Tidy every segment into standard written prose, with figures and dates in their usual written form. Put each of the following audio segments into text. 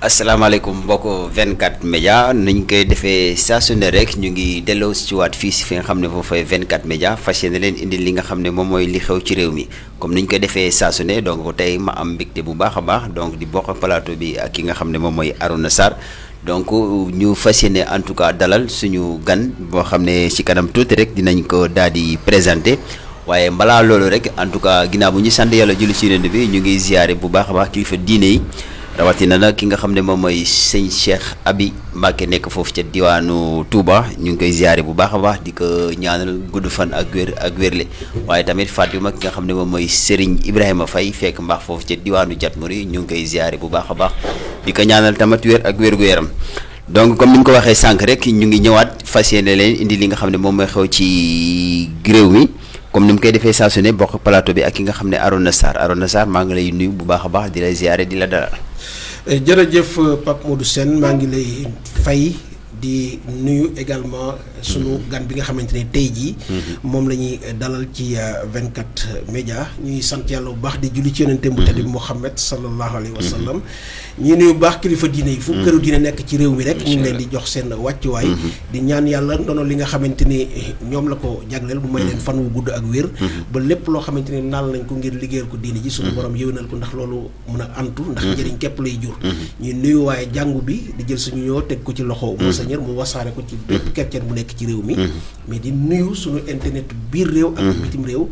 asalaamaaleykum mbokk 24 média niñ koy defee saa su ne rek ñu ngi delloo ci waat fii si fi nga xam ne foofu fay 24 média fas yéene leen indi li nga xam ne moom mooy li xew ci réew mi comme niñ koy defee saa su ne donc tey ma am mbégte bu baax a baax donc di bokk plateau bi ak ki nga xam ne moom mooy Arouna Sarr donc ñu fas yéene en tout cas dalal suñu gan boo xam ne ci kanam tuuti rek dinañ ko daal di présenté waaye balaa loolu rek en tout cas ginnaaw bu ñu sant yàlla julli ci Yonent bi ñu ngi ziare bu baax a baax kilifa diine yi. rawatina nag ki nga xam ne moom mooy sëñ Cheikh Abi Mbacke nekk foofu ca diwaanu Touba ñu ngi koy ziare bu baax a baax di ko ñaanal gudd fan ak wérle waaye tamit Fatima ki nga xam ne moom mooy Serigne Ibrahima Faye fekk mbaax foofu ca diwaanu Jatmuri ñu ngi koy ziare bu baax a baax di ko ñaanal tamit wér ak wér-gu-yaram donc comme ni ñu ko waxee sànq rek ñu ngi ñëwaat fas yéene leen indi li nga xam ne moom mooy xew ci réew mi comme ni mu koy defee saa su ne bokk plateau bi ak ki nga xam ne Arouna Sarr maa ngi lay nuyu bu baax a baax di la ziare di la dalal. jërëjëf Pape Modou Sène maa ngi lay fay di nuyu également sunu gan bi nga xamante ne tey jii moom la ñuy dalal ci 24 média ñuy sant yàlla bu baax di julli ci yonente bu tedd bi Muhammad sallallahu alayhi wa sallam ñuy nuyu bu baax kilifa diine yi fu këru diine nekk ci réew mi rek ñu ngi leen di jox seen wàccuwaay di ñaan yàlla ndono li nga xamante ni ñoom la ko jagleel bu may leen fan wu gudd ak wér ba lépp loo xamante ni naal nañ ko ngir liggéeyal ko diine ji suñu borom yëwénal ko ndax loolu mën a antu ndax njëriñ képp lay jur ñuy nuyu waaye jàngu bi di jël suñu ñëw teg ko ci loxo monseigneur mu wasaare ko ci bépp kerceen bu nekk ci réew mi mais di nuyu suñu internet biir réew ak bitim réew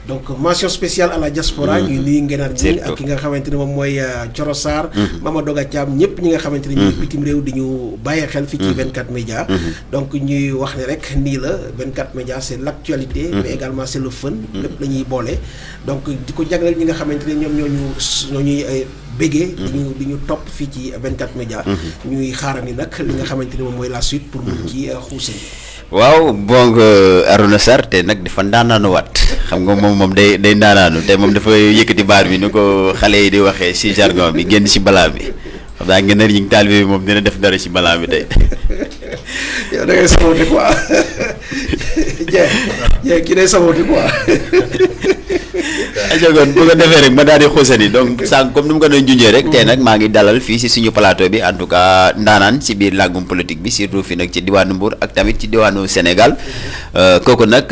donc mention spéciale à la diaspora ñuy nuyu ngenaar ñi ak ki nga xamante ne moom mooy Coro Sarr Mama Doga Thiam ñëpp ñi nga xamante ne ñuy bitim réew di ñu bàyyi xel fii ci 24 médias donc ñuy wax ne rek nii la 24 médias c'est l'actualité mais également c'est le fun lépp la ñuy boole donc di ko jagleel ñi nga xamante ne ñoom ñooñuy béggee di ñu topp fii ci 24 médias ñuy xaarani nag li nga xamante ne moom mooy la suite pour mun ci xuusal waaw bon Arouna Sarr te nag dafa ndaanaanu waat xam nga moom day ndaanaanu te moom dafa yëkkati baar bi ni ko xale yi di waxee ci jargon bi génn ci balaa bi xam naa ngeen ne taalibe bi moom dina def dara ci balaa bi tey. yow da ngay saboté quoi jeex kii day saboté quoi. ajogoon bu ko defee rek ma daal di xuusani donc sànq comme ni mu ko doon junjee rek tey nag maa ngi dalal fii si suñu plateau bi en tout cas ndaanaan si biir làngum politique bi surtout fii nag ci diwaanu Mbour ak tamit ci diwaanu Sénégal kooku nag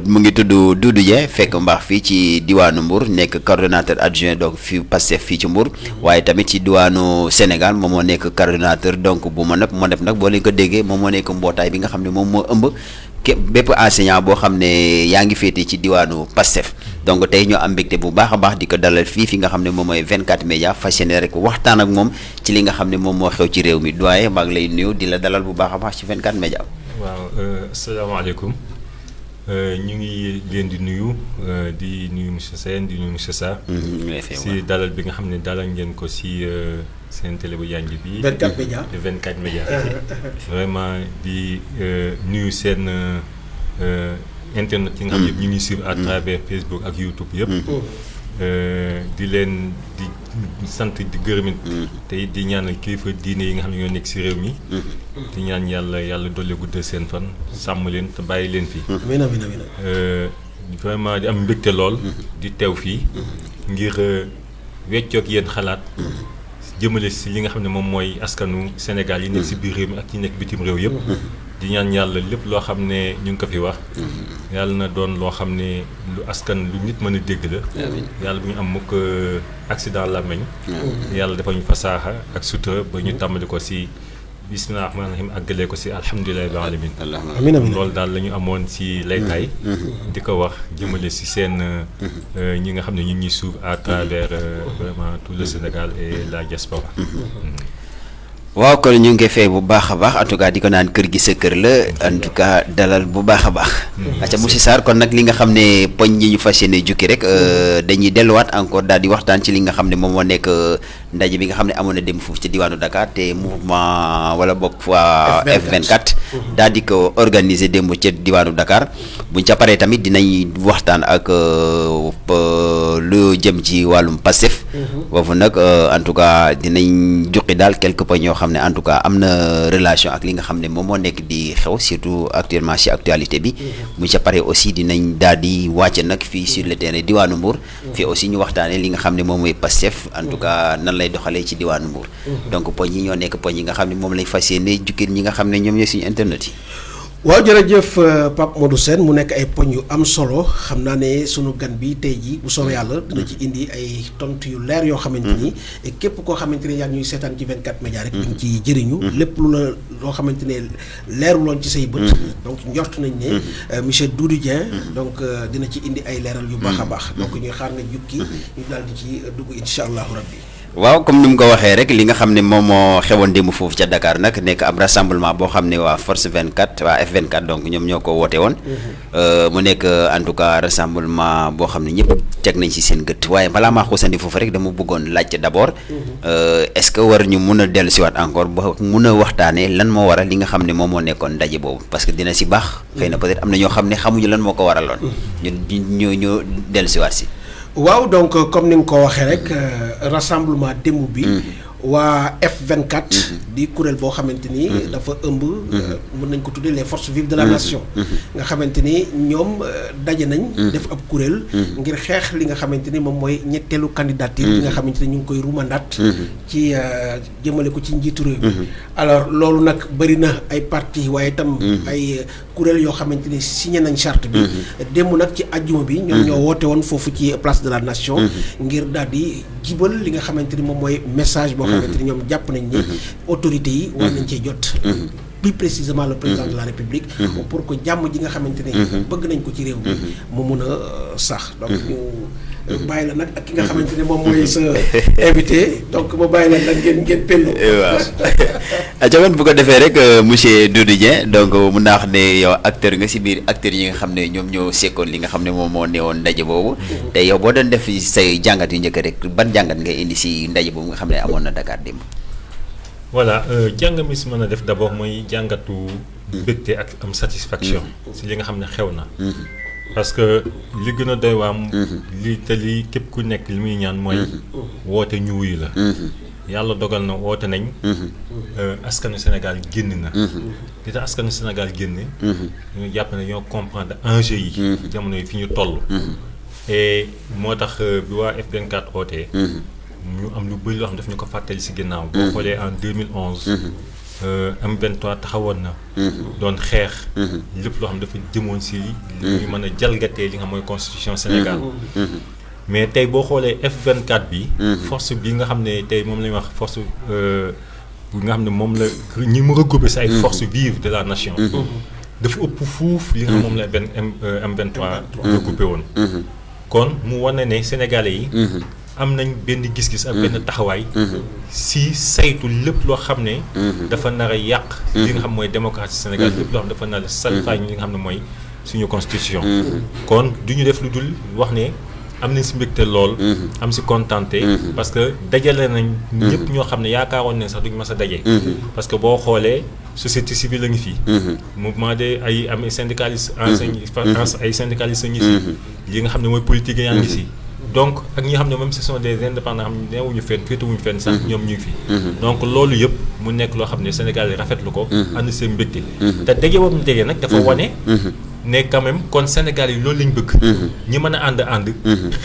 mu ngi tudd Doudou Dieng fekk mbaax fii ci diwaanu Mbour nekk coordonnateur adjoint donc fii Pastef fii ci Mbour waaye tamit ci diwaanu Sénégal moom moo nekk coordonnateur donc bu ma def nag boo leen ko déggee moom moo nekk mbootaay bi nga xam ne moom moo ëmb bépp enseignant boo xam ne yaa ngi féete ci diwaanu Pastef donc tey ñoo am mbégte bu baax a baax di ko dalal fii nga xam ne moom mooy 24 médias fas yéene rek waxtaan ak moom ci li nga xam ne moom moo xew ci réew mi doyen maa ngi lay nuyu di la dalal bu baax a baax ci 24 médias. waaw asalaamaaleykum ñu ngi leen di nuyu monsieur Sène di nuyu monsieur Sarr. si dalal bi nga xam ne dalal ngeen ko si seen télé bu yanj bi. 24 médias 24 médias. vraiment di nuyu seen internet yi nga xam ne ñu ngi suivre à travers Facebook ak YouTube yëpp. di leen di sant di gërëmit tey di ñaanal kilifa diine yi nga xam ne ñoo nekk si réew mi. di ñaan yàlla dolli guddal seen fan sàmm leen te bàyyi leen fi. amiin amiin amiin. vraiment di am mbégte lool. di teew fii ngir weccoog yéen xalaat. jëmale si li nga xam ne moom mooy askanu Sénégal yi nekk si biir réew mi ak yi nekk bitim réew yëpp. di ñaan yàlla lépp loo xam ne ñu ngi ko fi wax. yàlla na doon loo xam ne lu askan lu nit mën a dégg la. yàlla bu ñu am mukk accident làmmiñ. yàlla dafa ñu fasaaxa ak sutura ba ñu tàmbali ko si bismillah rahmaan rahim àggalee ko si alhamdulilah rabbil alamin. amiin amiin loolu daal la ñu amoon si laytaay. di ko wax jëmale si seen ñi nga xam ne ñu ngi suivre à travers vraiment tout le Sénégal et la diaspora. waaw kon ñu ngi koy fay bu baax a baax en tout cas di ko naan kër gi sa kër la en tout cas dalal bu baax a baax. acca monsieur Sarr kon nag li nga xam ne poñ yi ñu fas yéene jukki rek dañuy delluwaat encore daal di waxtaan ci li nga xam ne moom moo nekk ndaje bi nga xam ne amoon na dem foofu ci diwaanu Dakar te mouvement wala bokk waa F24 daal di ko organiser démb ca diwaanu Dakar buñ ca paree tamit dinañ waxtaan ak lu jëm ci wàllum Pastef foofu nag en tout cas dinañ juqi daal quelques points yoo xam ne en tout cas am na relation ak li nga xam ne moom moo nekk di xew surtout actuellement ci actualité bi buñ ca paree aussi dinañ daal di wàcc nag fii sur le terrain diwaanu Mbour fii aussi ñu waxtaanee li nga xam ne moom mooy Pastef en tout cas nan lay doxalee ci diwaanu Mbour donc poñ yi ñoo nekk poñ yi nga xam ne moom lañ fas yéene jukkil ñi nga xam ne ñoom ñooy suñu internet yi. waaw jërëjëf Pape Modou Sène mu nekk ay poñ yu am solo xam naa ne sunu gan bi tey jii bu soobee yàlla dina ci indi ay tontu yu leer yoo xamante ni képp koo xamante ne yaa ngi ñuy seetaan ci 24 médias rek di nga ci jëriñu lépp lu la loo xamante ne leeruloon ci say bët donc njort nañ ne monsieur Doudou Dieng donc dina ci indi ay leeral yu baax a baax donc ñuy xaar nga jukki ñu daal di ci dugg incha allahu rabbi. waaw comme ni mu ko waxee rek li nga xam ne moom moo xewoon démb foofu ca Dakar nag nekk ab rassemblement boo xam ne waa Force 24 waa F24 donc ñoom ñoo ko woote woon mu nekk en tout cas rassemblement boo xam ne ñëpp teg nañ ci seen gët waaye balaa maa xuusandi foofu rek dama bëggoon laajte d'abord est-ce que war ñu mun a dellu siwaat encore ba mun a waxtaanee lan moo waral li nga xam ne moom moo nekkoon ndaje boobu parce que dina si baax xëy na peut-être am na ñoo xam ne xamuñu lan moo ko waraloon ñu dellu siwaat si. waaw donc comme ni nga ko waxee rek rassemblement démb bi waa F24 di kuréel boo xamante ni dafa ëmb mën nañ ko tuddee les forces vives de la nation nga xamante ni ñoom daje nañ def ab kuréel ngir xeex li nga xamante ni moom mooy ñetteelu candidature bi nga xamante ni ñu ngi koy rumandaat ci jëmale ko ci njiitu réew mi alors loolu nag bëri na ay parti waaye itam ay kuréel yoo xamante ni signé nañ charte bi démb nag ci ajjuma bi ñoom ñoo woote woon foofu ci place de la nation ngir daal di jibal li nga xamante ni moom mooy message boo xamante ni ñoom jàpp nañ ni autorités yi war nañ cee jot plus précisément le président de la République pour que jàmm ji nga xamante ne bëgg nañ ko ci réew mi mu mun a sax donc ñu bàyyi la nag ak ki nga xamante ne moom mooy sa invité donc ma bàyyi la nag ngeen pellu waaw acaman bu ko defee rek monsieur Doudou Dieng donc mun naa wax ne yow acteur nga si biir acteurs yi nga xam ne ñoom ñoo sekkoon li nga xam ne moom moo newoon ndaje boobu te yow boo doon def say jàngat yu njëkk rek ban jàngat ngay indi si ndaje boobu nga xam ne amoon na Dakar démb. voilà jàng mi si mën a def d'abord mooy jàngatu mbégte ak am satisfaction si li nga xam ne xew na parce que li gën a doy waam li te li képp ku nekk li muy ñaan mooy woote ñu wuyu la yàlla dogal na woote nañ askanu Sénégal génn na li tax askanu Sénégal génn ñu jàpp ne ñoo comprendre enjeu yi jamono yi fi ñu toll et moo tax bi waa F24 wootee ñu am lu bëri loo xam daf ñu ko fàttali si ginnaaw boo xoolee en 2011 M23 taxawoon na doon xeex lépp loo xam dafa jëmoon si li ñu mën a jalgatee li nga xam mooy constitution Sénégal mais tey boo xoolee F24 bi force bi nga xam ne tey moom la ñuy wax force bu nga xam ne moom la ñi mu regroupé si ay forces vives de la nation dafa ëpp fuuf li nga xam moom la M23 regroupé woon kon mu wane ne Sénégalais yi am nañ benn gis-gis ak benn taxawaay si saytu lépp loo xam ne dafa nar a yàq li nga xam mooy démocratie Sénégal lépp loo xam dafa nar a salfaañ li nga xam ne mooy suñu constitution kon du ñu def lu dul wax ne am nañ si mbégte lool am si contenté parce que dajale nañ ñëpp ñoo xam ne yaakaaroon ne sax duñu mas a daje parce que boo xoolee société civile la ngi fi mouvement de ay am syndicalistes ay syndicalistes a ngi fi li nga xam ne mooy politique yaa ngi si donc ak ñi nga xam ne même ce sont des indépendants xam ne neewuñu fenn féetewuñu fenn sax ñoom ñu ngi fi donc loolu yëpp mu nekk loo xam ne Sénégal yi rafetlu ko ànd seen mbégte te daje boobu ñu daje nag dafa wane ne quand même kon Sénégal yi loolu lañ bëgg ñi mën a ànd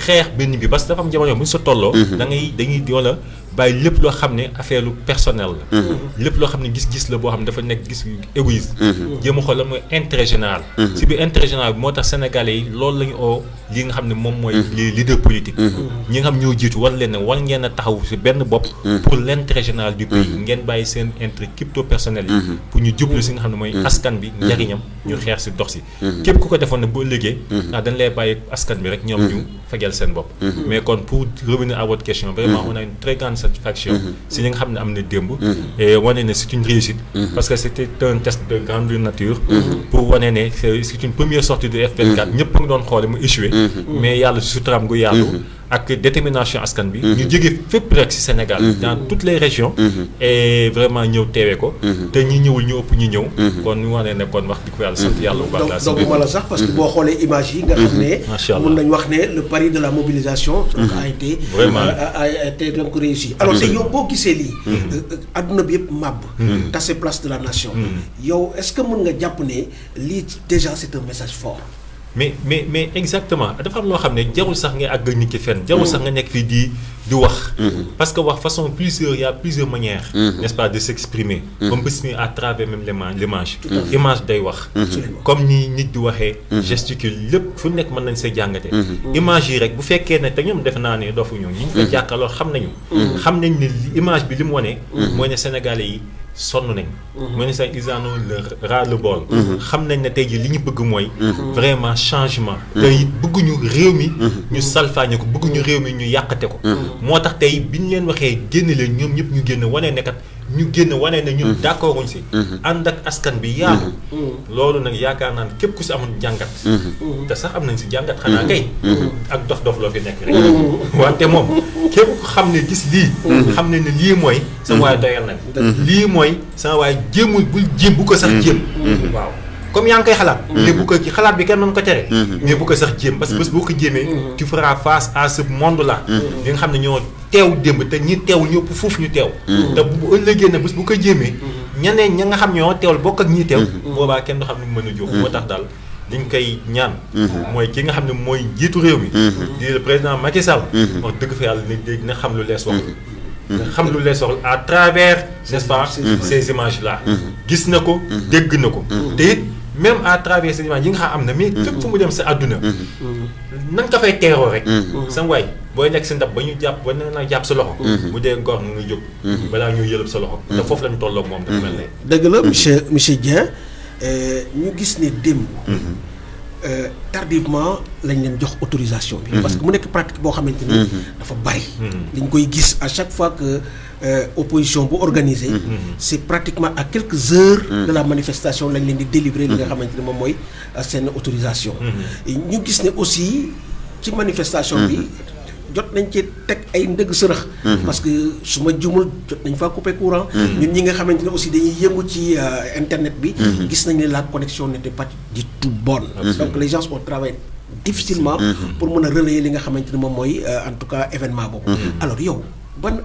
xeex benn bi parce que dafa am jamono bu ñu sa tolloo dañuy wala bàyyi lépp loo xam ne affaire lu personnel la lépp loo xam ne gis-gis la boo xam ne dafa nekk gis égoïste jéem a xool la mooy intérêt général si biir intérêt général bi moo tax Sénégalais yi loolu la ñu oo li nga xam ne moom mooy les leaders politiques ñi nga xam ñoo jiitu war leen ne war ngeen a taxaw si benn bopp pour l'intérêt général du pays ngeen bàyyi seen intérêt crypto personnel yi pour ñu jublu si nga xam ne mooy askan bi njariñam ñu xeex si dox si képp ku ko defoon ne boo liggéey ndax dañ lay bàyyi askan bi rek ñoom ñu fajal seen bopp mais kon pour revenir à votre question vraiment on a une très grande satisfaction si li nga xam ne am na démb et wane ne c'est une réussite parce que c'était un test de grande nature pour wane ne c'est une première sortie de F24 ñëpp a ngi doon xoole mu échoué mais yàlla si suturaam gu yàllu ak détermination askan bi. ñu jóge fépp rek ci Sénégal. dans toutes les régions. et vraiment ñëw teewee ko. te ñi ñëwul ñu ëpp ñu ñëw. kon ñu wane ne kon wax dëgg fa yàlla sant yàlla bu baax. donc ma la sax parce que boo xoolee image yi nga xam ne. mun nañu wax ne le pari de la mobilisation. donc a été vraiment a été donc réussi. alors tey yow boo gisee lii. adduna bi yëpp màbb. tase place de la nation. yow est-ce que mën nga jàpp ne lii déjà c'est un message fort. mais exactement dafa am loo xam ne jarul sax ngay àgg nit ki fenn. jarul sax nga nekk fii di wax. parce que wax façon y a plusieurs manières. n'est-ce pas de s'exprimer. on peut s'exprimer à travers même l'image. image day wax. comme ni nit di waxee. gesticule lépp fu nekk mën nañ see jàngate. image yi rek bu fekkee ne te ñoom defe naa ne doofu ñëw ñi ñu ko jàkkaarloo xam nañu. xam nañ ne image bi li mu wane. mooy ne Sénégalais yi. sonn nañ. mooy ne sax ils en ont le ras-le-bol. xam nañ ne tey jii li ñu bëgg mooy. vraiment changement. te it bëgguñu réew mi. ñu salfaañe ko bëgguñu réew mi ñu yàqate ko. moo tax tey bi ñu leen waxee génn leen ñoom ñëpp ñu génn wane ne kat ñu génn wane ne ñun d'accorduñ si. ànd ak askan bi yaatu. loolu nag yaakaar naa ne képp ku si amoon jàngat. te sax am nañ si jàngat xanaa kay. ak dof-dof loo fi nekk rek. wante moom képp ku xam ne gis lii. xam ne ne lii mooy. sa waay doyal nañ. lii mooy sama waay jéemul bul jéem bu ko sax jéem. waaw comme yaa ngi koy xalaat. mais bu ko ci xalaat bi kenn mën ko tere. mais bu ko sax jéem parce que bés boo ko jéemee. tu feras face à ce monde là. li nga xam ne ñoo teew démb te ñi teew ñëpp foofu ñu teew. te bu ëllëgee ne bés bu ko jéemee. ñeneen ña nga xam ñoo teewul bokk ak ñi teew. boobaa kenn du xam ne mu mën a jóg. moo tax daal liñ koy ñaan. mooy ki nga xam ne mooy jiitu réew mi. di le président Macky Sall. wax dëgg fa yàlla dina xam lu lees wax. xam lu lay soxla à travers n'est-ce pas ces images là gis na ko dégg na ko te it même à travers ces images yi nga xam am na mais fépp fu mu dem sa àdduna nan nga fay teeroo rek sam waay booy nekk si ndab ba ñu jàpp ba na jàpp sa loxo bu dee ngor nga jóg balaa ñuy yëlëb sa loxo te foofu lañu tolloog moom dafa mel ne dëgg la monsieur Dieng ñu gis ne démb tardivement lañ leen jox autorisation bi. parce que mu nekk pratique boo xamante ni. dafa bari. li ñu koy gis à chaque fois que opposition bu organisée. c'est pratiquement à quelques heures. de la manifestation lañ leen di délivrer li nga xamante ni moom mooy seen autorisation. ñu gis ne aussi ci manifestation bi. jot nañ ci teg ay ndëgg sërëx parce que su ma jumul jot nañ faa couper courant ñun ñi nga xamante ne aussi dañuy yëngu ci internet bi gis nañ ne la connexion n'était pas du tout bonne donc les gens ont travaillé difficilement pour mën a relayer li nga xamante ne moom mooy en tout cas événement boobu alors yow ban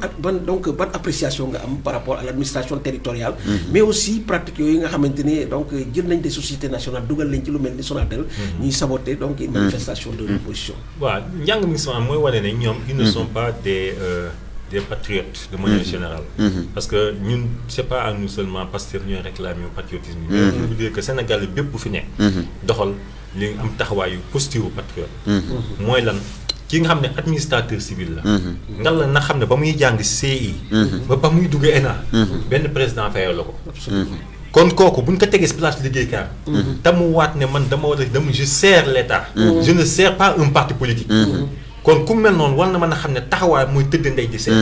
appréciation nga am par rapport à l'administration territoriale mais aussi pratique yooyu nga xamante ne donc jël nañ des sociétés nationales dugal nañ ci lu mel ni Sonatel ñuy saboter donc une manifestation de l'opposition waaw njàng mi sama mooy wane ne ñoom ils ne sont pas des patriotes de manière générale parce que ñun c'est pas à nous seulement parce que ñooy réclamer patriotisme mais je veux dire que Sénégal bépp bu fi ne doxal li am taxawaayu posture patriote mooy lan ki nga xam ne administrateur civil la nga la na xam ne ba muy jàng CI ba muy dugg ENA benn président fayal la ko kon kooku bu ñu ko tegee si place liggéeykaar te mu waat ne man dama je sers l'État je ne sers pas un parti politique kon ku mel noonu war na mën a xam ne taxawaay mooy tëdd ndey di seet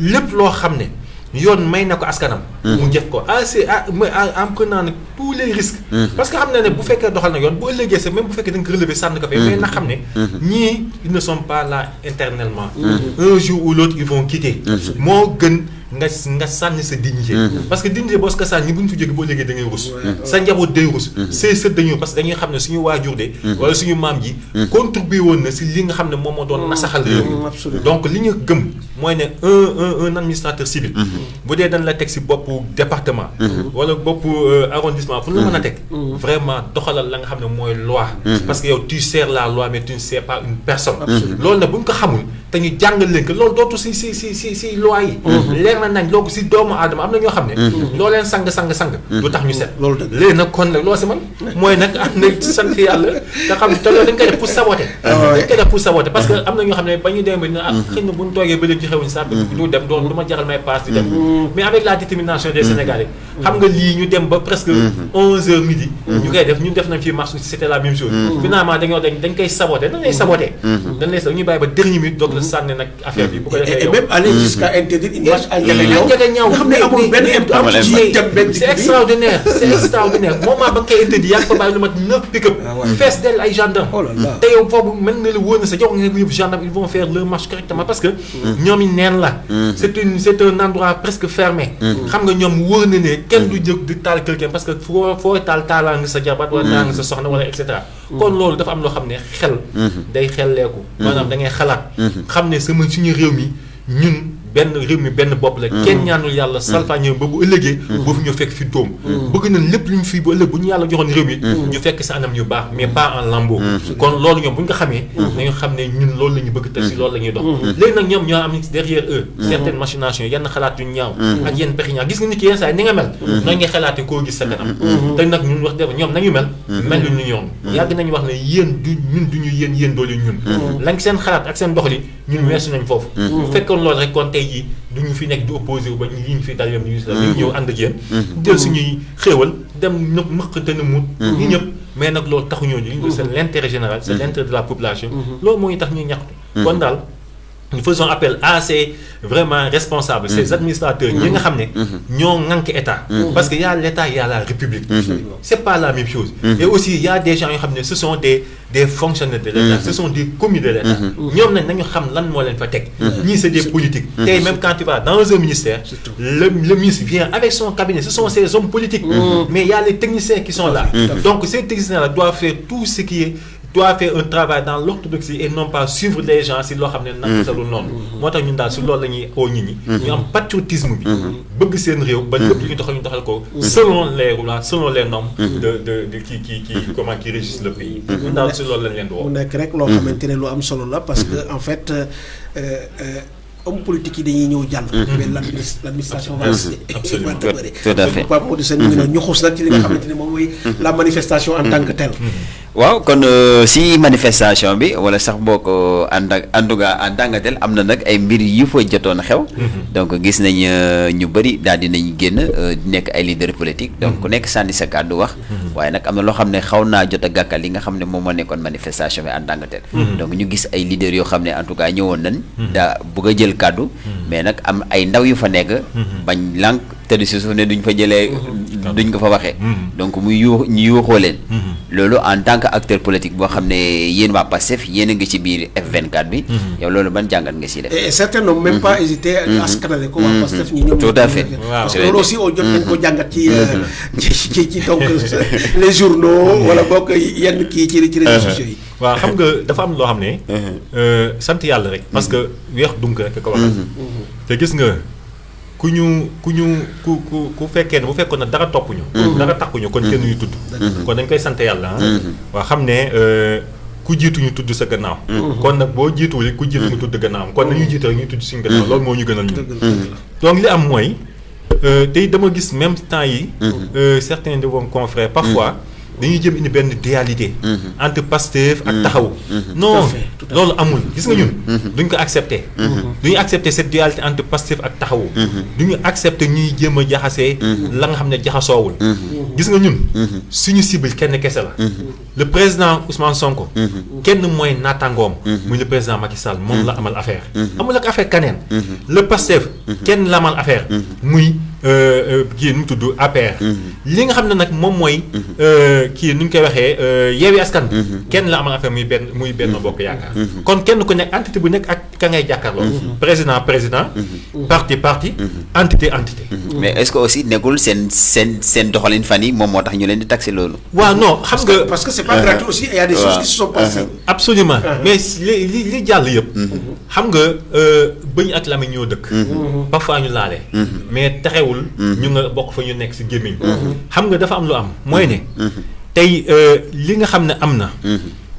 lépp loo xam ne yoon may na ko askanam mu jëf ko en prenant nag tous les risques parce que xam ne bu fekkee doxal na yoon bu ëllëgee sax même bu fekkee da nga ko relever sànni ko fee mais na xam ne ñii ils ne sont pas là éternellement un jour ou l'autre ils vont quitter moo gën nga sànni sa dignité parce que dignité boo ko sànni bu ñu fi jógee boo léegi da ngay rus sa njaboot day rus say sët dañu parce que dañuy xam ne suñu waajur de wala suñu maam ji contribué woon na si li nga xam ne moom moo doon nasaxal réew mi donc li ñu gëm mooy ne un administrateur civil bu dee dañ la teg si boppu département wala boppu arrondissement fu ñu la mën a teg vraiment doxalal la nga xam ne mooy loi parce que yow tu sers la loi mais tu ne sers pas une personne loolu nag bu ñu ko xamul te ñu jàngal leen que loolu dootu si loi yi leer na nañ loolu si doomu aadama am na ñoo xam ne loo leen sang du tax ñu set léegi nag kon nag loo si man mooy nag am na sant yàlla te xam te loolu dañ koy def pour saboter parce que am na ñoo xam ne ba ñu dem ba dina xëy na bu ñu toogee ba léegi ci xewuñ sax du dem doon du ma jaral may paas di dem mais avec la détermination des Sénégalais xam nga lii ñu dem ba presque 11h midi ñu koy def ñun def nañ fii marche c'était la même chose finalement dañ koy saboter dañ lay saboter dañ lay ñu bàyyi ba dernière minute doog la sànni nag affaire bi bu ko defee et même aller jusqu'à interdire une marche à njëkk ñaaw nga xam ne amul benn impact ci dem benn c'est extraordinaire c'est extraordinaire moment ba nga koy interdit yaa ngi ko bàyyi lu mat 9 pick-up fees del ay gendarme te yow foofu mel na la wóor na sa jox nga yëpp gendarme ils vont faire leur marche correctement parce que ñoom yi neen la c'est un endroit presque fermé xam nga ñoom wóor na ne kenn du jóg di taal quelqu'un parce que foo taalaa nga sa jabat wala taa nga sa soxna wala et cetera kon loolu dafa am loo xam ne xel day xelleeku maanaam da ngay xalaat xam ne suñu réew mi ñun benn réew mi benn bopp la kenn ñaanul yàlla salfaañe ba bu ëllëgee boo fi ñu fekk fi dóom bëgg nañ lépp lu ñu fii bu ëllëg bu ñu yàlla joxoon réew mi ñu fekk sa anam yu baax mais pas en lambeau kon loolu ñoom bu ñu ko xamee nañu xam ne ñun loolu la ñu bëgg te si loolu la ñuy dox léegi nag ñoom ñoo am derrière eux certaines machinations yenn xalaat yu ñaaw ak yenn pexe ñaaw gis nga nit ki yenn saa yi ni nga mel noonu ngay xalaatee koo gis sa kanam te nag ñun wax dëgg ñoom nañu mel lu ñu ñoom yàgg nañu wax ne yéen du ñun du ñu yéen doole ñun lañ seen xalaat ak seen doxali ñun weesu nañ foofu bu fekkoon loolu rek kon tey jii duñu fi nekk di opposé wu ba ñu ñu fi dal yam ñu ñëw ànd ak yéen jël suñuy xéewal dem nëpp mëq te na mut ñu ñëpp mais nag loolu taxuñoo ñu c'est l'intérêt général c'est l'intérêt de la population loolu moo ñu tax ñuy ñaxtu kon daal nous faisons appel à ces vraiment responsables ces administrateurs ñi nga xam ne ñoo ŋànk état parce que y a l'état y a la république c'est pas la même chose et aussi il y a des gens yoo xam ne ce sont des fonctionnaires de l'état ce sont des commis de l'état ñoom nag nañu xam lan moo leen fa teg ñii c'est des politiques tey même quand tu vas dans un ministère le ministre vient avec son cabinet ce sont ces hommes politiques mais il y a les techniciens qui sont là donc ces techniciens là doivent faire tout ce qui est doit faire un travail dans l'orthodoxie et non pas suivre les gens si loo xam ne nag sa lu noonu moo tax ñun daal si loolu la ñuy oo nit ñi ñu am patriotisme bi bëgg seen réew ba lépp lu ñu doxal ko selon les lois selon les normes de qui régissent le pays ñun daal si loolu lañ leen di woo mu nekk rek loo xamante ne lu am solo la parce que en fait hommes politiques yi dañuy ñëw jàll mais l'administration va absolument tout à fait Pape Modou Sène ñu ngi ñu xuus nag ci li nga xamante ne moom mooy la manifestation en tant que telle waaw kon si manifestation bi wala sax boo ko en tout cas en tant que tel am na nag ay mbir yu fa jotoon xew donc gis nañ ñu bëri daal dinañ génn nekk ay leader politique donc ku nekk sànni sa kàddu wax waaye nag am na loo xam ne xaw naa jot a gàkkal li nga xam ne moom moo nekkoon manifestation bi en tant que tel donc ñu gis ay leaders yoo xam ne en tout cas ñëwoon nañ daa bëgg a jël kàddu mais nag am ay ndaw yu fa nekk bañ lànk tëdd si suuf ne duñ fa jëlee duñ ko fa waxee donc muy ñu yuuxoo leen loolu en tant que acteur politique boo xam ne yéen waa Pastef yéen a ngi ci biir F24 bi yow loolu ban jàngat nga si def et certains n'ont même pas hésité à askanale ko waa Pastef ñi ñoom tout à fait parce que loolu aussi jot nañ ko jàngat ci donc les journaux wala bokk yenn kii ci réseaux sociaux yi waaw xam nga dafa am loo xam ne sant yàlla rek parce que weex dunk rek ko waxal te gis nga ku fekkee ne bu fekkoon na dara toppuñu dara takkuñu kon kenn ñu tudd kon dañ koy sant yàlla waa xam ne ku jiitu ñu tudd sa gannaaw kon nag boo jiituwul ku jiitu ñu tudd gannaawam kon nañu jiitu rek ñu tudd suñu gannaaw loolu moo ñu gënal ñu donc li am mooy tey dama gis même temps yi certains de vos confrères parfois dañuy jëm indi benn dualité entre Pastef ak Taxawu non loolu amul gis nga ñun duñ ko accepter duñu accepter cette dualité entre Pastef ak Taxawu duñu accepter ñuy jéem a jaxasee la nga xam ne jaxasoowul gis nga ñun suñu cible kenn kese la le président Ousmane Sonko kenn mooy naataangoom muy le président Macky Sall moom la amal affaire amul ak affaire kaneen le Pastef kenn la amal affaire muy kii nu mu tudd APR li nga xam ne nag moom mooy kii nu ñu koy waxee Yewwi Askan kenn la amal affaire muy benn bokk yaakaar kon kenn ku nekk entité bu nekk ak ka ngay jàkkaarloo président parti entité mais est-ce que aussi nekkul seen doxalin fan yi moom moo tax ñu leen di taxé loolu waaw non xam nga parce que c'est pas gratuit aussi il y a des choses qui se sont passées absolument mais li jàll yëpp xam nga bëñ ak lamiñ ñoo dëkk parfois ñu laale mais taxewul ñu nga bokk fa ñu nekk ci gémmiñ xam nga dafa am lu am mooy ne tey li nga xam ne am na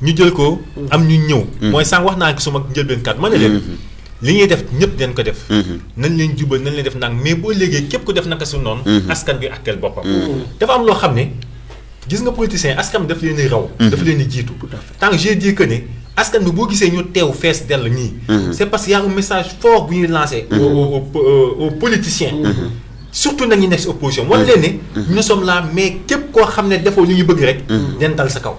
ñu jël ko am ñu ñëw mooy sànq wax naa ko suma njëlbeen kat ma ne leen li ñuy def ñëpp dañ ko def nañ leen jubal nañ leen def nag mais boo léegi képp ku def naka su noonu askan bi àtteel boppam dafa am loo xam ne gis nga politicien askan bi daf leen di raw dafa leen di jiitu tant que j'ai dit que ne askan bi boo gisee ñu teew fees dell nii c'est parce qu'il y a un message fort bu ñuy lancer aux politiciens surtout nag ñu nekk si opposition wan leen ne nous sommes là mais képp koo xam ne defoo lu ñu bëgg rek den dal sa kaw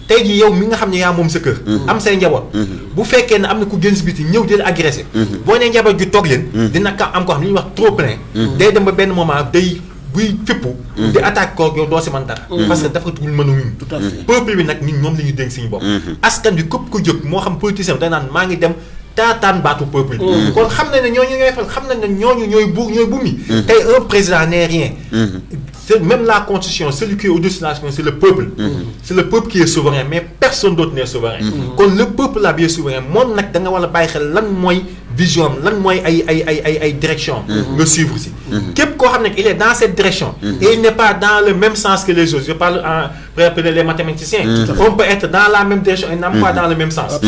tey jii yow mi nga xam ne yaa moom sa kër. am say njaboot. bu fekkee ne am na ku génn si biti ñëw di la agressé. boo nee njaboot gi toog leen. dina ka am ko xam ne li ñuy wax trop plein. day dem ba benn moment day buy fippu. di attaque kooku yow doo si mën dara. parce que dafa dul mën a wuñ. tout à fait peuple bi nag ñun ñoom la ñu dénk suñu bopp. askan bi képp ko jóg moo xam politicien day naan maa ngi dem. taataan baatu peuple bi. kon xam nañ ne ñooñu ñooy fal xam nañ ne ñooñu ñooy buum yi. tey un président n'est rien. C'est même la constitution celui qui est au-dessus de la constitution c'est le peuple. C'est le peuple qui est souverain mais personne d'autre n'est souverain. kon le peuple là bi est souverain moom nag da nga war a bàyyi xel lan mooy vision am lan mooy ay direction nga suivre si. képp koo xam ne il est dans cette direction. et il n'est pas dans le même sens que les autres je parle en préparer les mathématiciens. on peut être dans la même direction et non pas dans le même sens.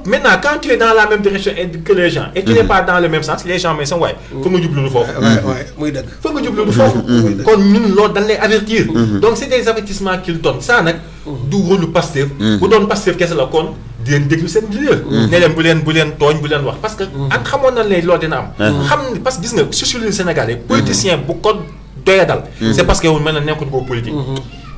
Maintenant quand tu es dans la même direction que les gens et tu n'es pas dans le même sens les gens mais waaye foog nga jublu du foofu. muy dëgg. foog nga jublu du foofu. kon ñun loolu dañ lay avertir. donc c'est des avertissements qu'il donne ça nag. du rôle Pastef. bu doon Pastef kese la kon di leen déglu seen leader. ne leen bu leen tooñ bu leen wax parce que. ak xamoon na ne loolu dina am. xam ne parce que gis nga sociologie sénégalais politicien bu ko doya dal. c'est parce que yow mel na nekkul ko politique.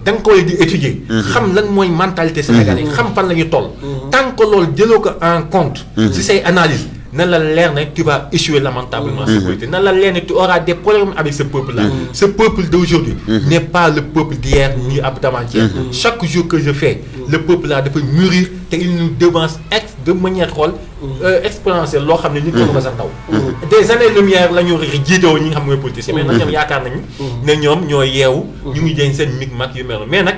da nga koy di étudier. xam lan mooy mentalité sénégalais xam fan la ñu toll. tant que loolu jëloo ko en compte. si say analyse na la leer ne tu vas échouer lamentablement ce politique na la leer ne tu auras des problèmes avec ce peuple là. Ce peuple d'aujourd'hui n'est pas le peuple d'hier ni d'avant-hier. Chaque jour que je fais le peuple là dafa mûrir te il nous devance de manière exponentielle loo xam ne nit ko sax taw. des années-lumière la ñu jiitoo ñi nga xam mooy politicien mais nag ñoom yaakaar nañu ne ñoom ñooy yeewu ñu ngi jëñ seen mig-mag yu mel mais nag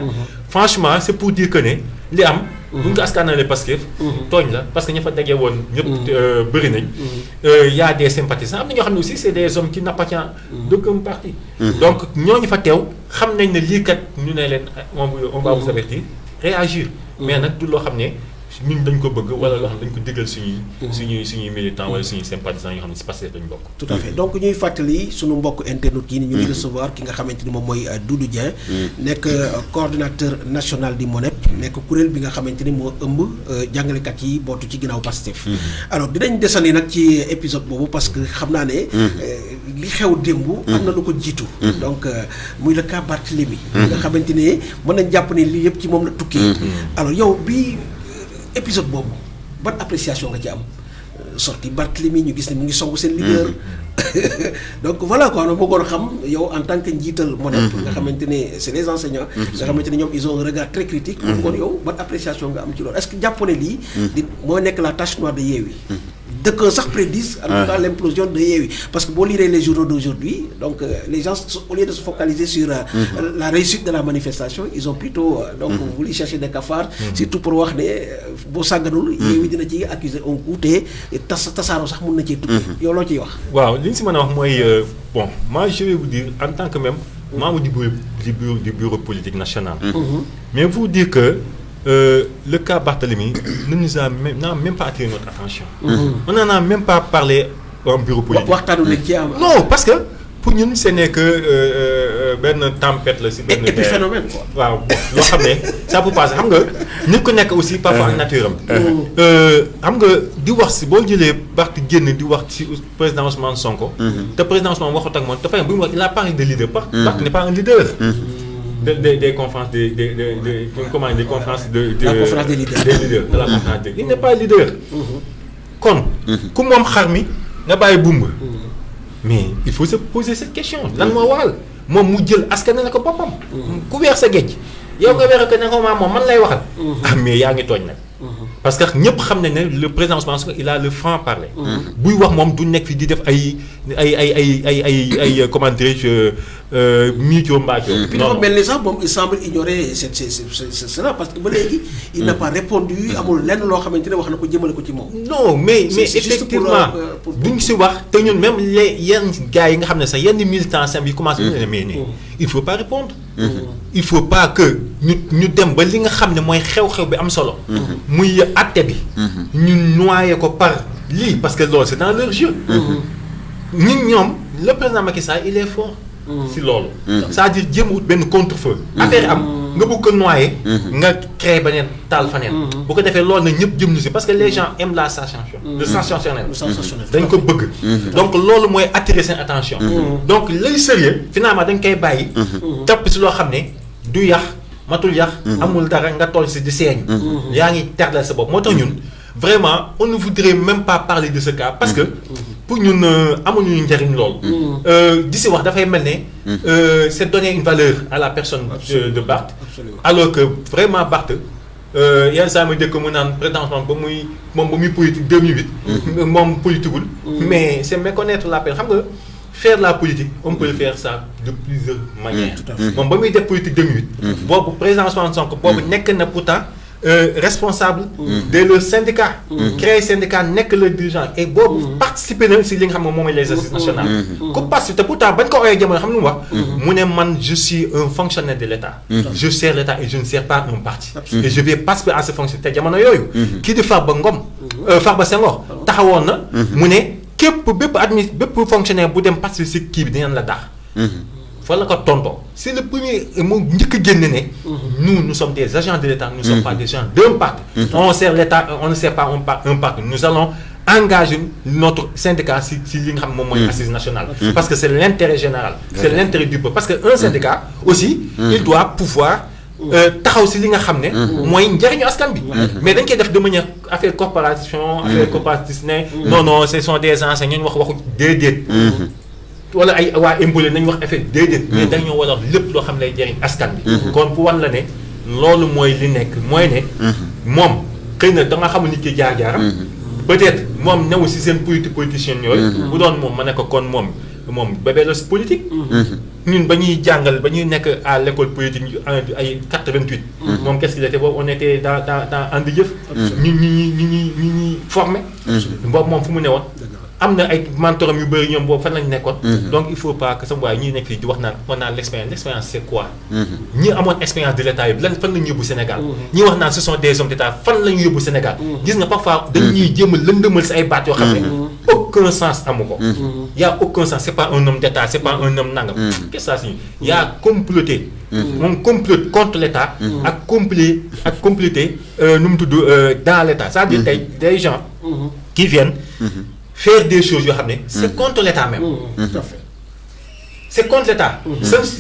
franchement c'est pour dire que ne li am bu ñu ko askanalee Pastef tooñ la parce que ña fa dajee woon ñëpp bëri nañ y a des sympathisants am na ñoo xam ne aussi c'est des hommes qui n'appartiennent d'aucun parti donc ñooñu fa teew xam nañ ne lii kat ñu ne leen on va vous avertir réagir mais nag du loo xam ne ñun dañ ko bëgg wala loo xam ne dañ ko digal suñuy militants wala suñuy sympathisants yoo xam ne si Pastef dañu bokk. tout à fait donc ñuy fàttali suñu mbokk internet yi ñu ngi recevoir ki nga xamante ni moom mooy Doudou Dieng. nekk coordonnateur national di MONEP. nekk kuréel bi nga xamante ni moo ëmb jàngalekat yi bootu ci ginnaaw Pastef. alors dinañ desandi nag ci épisode boobu parce que xam naa ne li xew démb. am na lu ko jiitu. donc muy le cas Barthélémy. nga xamante ne mën nañ jàpp ne lii yëpp ci moom la tukkee. alors yow bi épisode boobu ban appréciation nga ci am sorti Barthélémy ñu gis ne mu ngi songu seen leader donc voilà quoi ma bëggoon xam yow en tant que njiital MONEP nga xamante ne c'est les enseignants nga xamante ne ñoom ils ont un regard très critique kon yow ban appréciation nga am ci loolu est-ce que jàpp ne lii di moo nekk la tache noire de Yewwi que sax prédisent en tout cas l'implosion de Yewwi parce que boo liree les journaux d'aujourd'hui donc les gens au lieu de se focaliser sur la réussite de la manifestation ils ont plutôt donc voulu chercher des cafards surtout pour wax ne boo sàgganul Yewwi dina ci accuser un coup te tasaaroo sax mën na cee tukki yow loo ciy wax waaw li ñu si mën a wax mooy bon moi je vais vous dire en tant que même membre du bureau politique national mais vous dire que le cas Barthélémy n'a même pas attiré notre attention. On n'en a même pas parlé en bureau politique. Non, parce que pour nous, ce n'est que benn tempête la si benn épiphénomène quoi. waaw loo xam ne ça peut passer xam nga nit ku nekk aussi parfois nature am. xam nga di wax si boo jëlee Barth génn di wax ci président Ousmane Sonko. te président Ousmane waxut ak moom te bu mu wax il a parlé de leader. Barth n'est pas un leader. Des conférences comment des conférences la conférence des leaders de la conférence des il n'est pas leader. kon ku moom xar mi nga bàyyi bumb. mais il faut se poser cette question lan moo waral moom mu jël askan ne ko boppam. ku weer sa géej yow nga weer ko ne ko moom man lay waxal. mais yaa ngi tooñ nag. parce que ñëpp xam nañ ne le président Ousmane Sonko il a le franc-parler. buy wax moom du nekk fi di def ay comment dirais-je miicoo mbaacoo. puis dafa mel ni sax moom il semble ignorer cela parce que ba léegi. il n'a pas répondu amul lenn loo xamante ne wax na ko jëmale ko ci moom. non mais effectivement duñ si wax te ñun même les yenn gars yi nga xam ne sax yenn militants yi commencé nañu ne mais il faut pas répondre. il faut pas que ñu dem ba li nga xam ne mooy xew-xew bi am solo. muy àtte bi. ñu noyé ko par lii parce que loolu c'est dans leur jeu. ñoom le président Macky Sall il est fort. si loolu. c'est-à-dire jéem wut benn contre-feu. affaire am nga bëgg ko noyé. nga créé beneen taal faneen. bu ko defee loolu nag ñëpp jëm ñu si parce que les gens aiment la sensation. le sensationnel. dañ ko bëgg. donc loolu mooy attirer seen attention. donc lay sérieux finalement dañ koy bàyyi. topp si loo xam ne du yàq matul yax amul dara nga toll si di seeñ yaa ngi terdal sa bopp moo tax ñun vraiment on ne voudrait même pas parler de ce cas parce que pour ñun amuñu njariñ lool di si wax dafay mel ne c'est donner une valeur à la personne de Barth alors que vraiment Barth yenn saa ma dëkk mu naan prétention ba muy politique 2008 moom politiqueul mais c'est méconnaître la personne xam nga faire la politique on peut le faire ça de plusieurs manières moom ba muy def politique 2008 boobu président Ousmane Sonko boobu nekk na pourtant responsable de leur syndicat créer syndicat nekk le dirigeant et boobu participer na si li nga xam ne moom mooy les assises nationales ku participer te pourtant bañ ko ooyee jamono xam lu mu wax mu ne man je suis un fonctionnaire de l'État je sers l'État et je ne sers pas un parti et je vais participer à ce fonctionnaire te jamono yooyu kii di Farba Ngom Farba Senghor taxawoon na mu ne képp bépp fonctionnaire bu dem participer si kii bi dinañ la daax fa la ko tontoo c'est le premier mu njëkk a génn ne nous sommes des agents de l'État nous ne sommes pas des gens d'un parti on sert l'État on ne sert pas un parti nous allons engager notre syndicat si li nga xam moom mooy assise nationale parce que c'est l'intérêt général c'est l'intérêt du peuple parce que un syndicat aussi il doit pouvoir taxaw si li nga xam ne mooy njariñu askan bi mais dañ koy def de manière affaire corporation affaire corporatiste ne non ce sont des enseignants ñu waxu déedéet wala ay waa impôts nañu wax effet déedéet mais dañoo war a lépp loo xam ne lay jëriñ askan bi kon pour wan la ne loolu mooy li nekk mooy ne moom xëy na da nga xamul nit ki jaar-jaaram peut-être moom newu si seen politicien yooyu bu doon moom ma ne ko kon moom bébé la si politique ñun ba ñuy jàngal ba ñuy nekk à l'école politique ay 88 moom qu'est-ce qu'il était boobu on était dans ànd jëf ñi formé boobu moom fu mu ne woon am na ay mentoram yu bëri ñoom boobu fan lañ nekkoon donc il faut pas que sama waay ñi nekk fii di wax naan on a l'expérience c'est quoi ñi amoon expérience de l'État yi fan lañu yóbbu Sénégal ñi wax naan ce sont des hommes d'État fan lañu yóbbu Sénégal gis nga parfois dañuy jéem a lëndëmal si ay baat yoo xam ne aucun sens amu ko y a aucun sens c'est pas un homme d'État c'est pas un homme nangam qu'est-ce que ça signifie y a comploté moom complote contre l'État ak comploter nu mu tudd dans l'État c'est-à-dire tey des gens qui viennent faire des choses yoo xam ne c'est contre l'État même tout à fait c'est contre l'État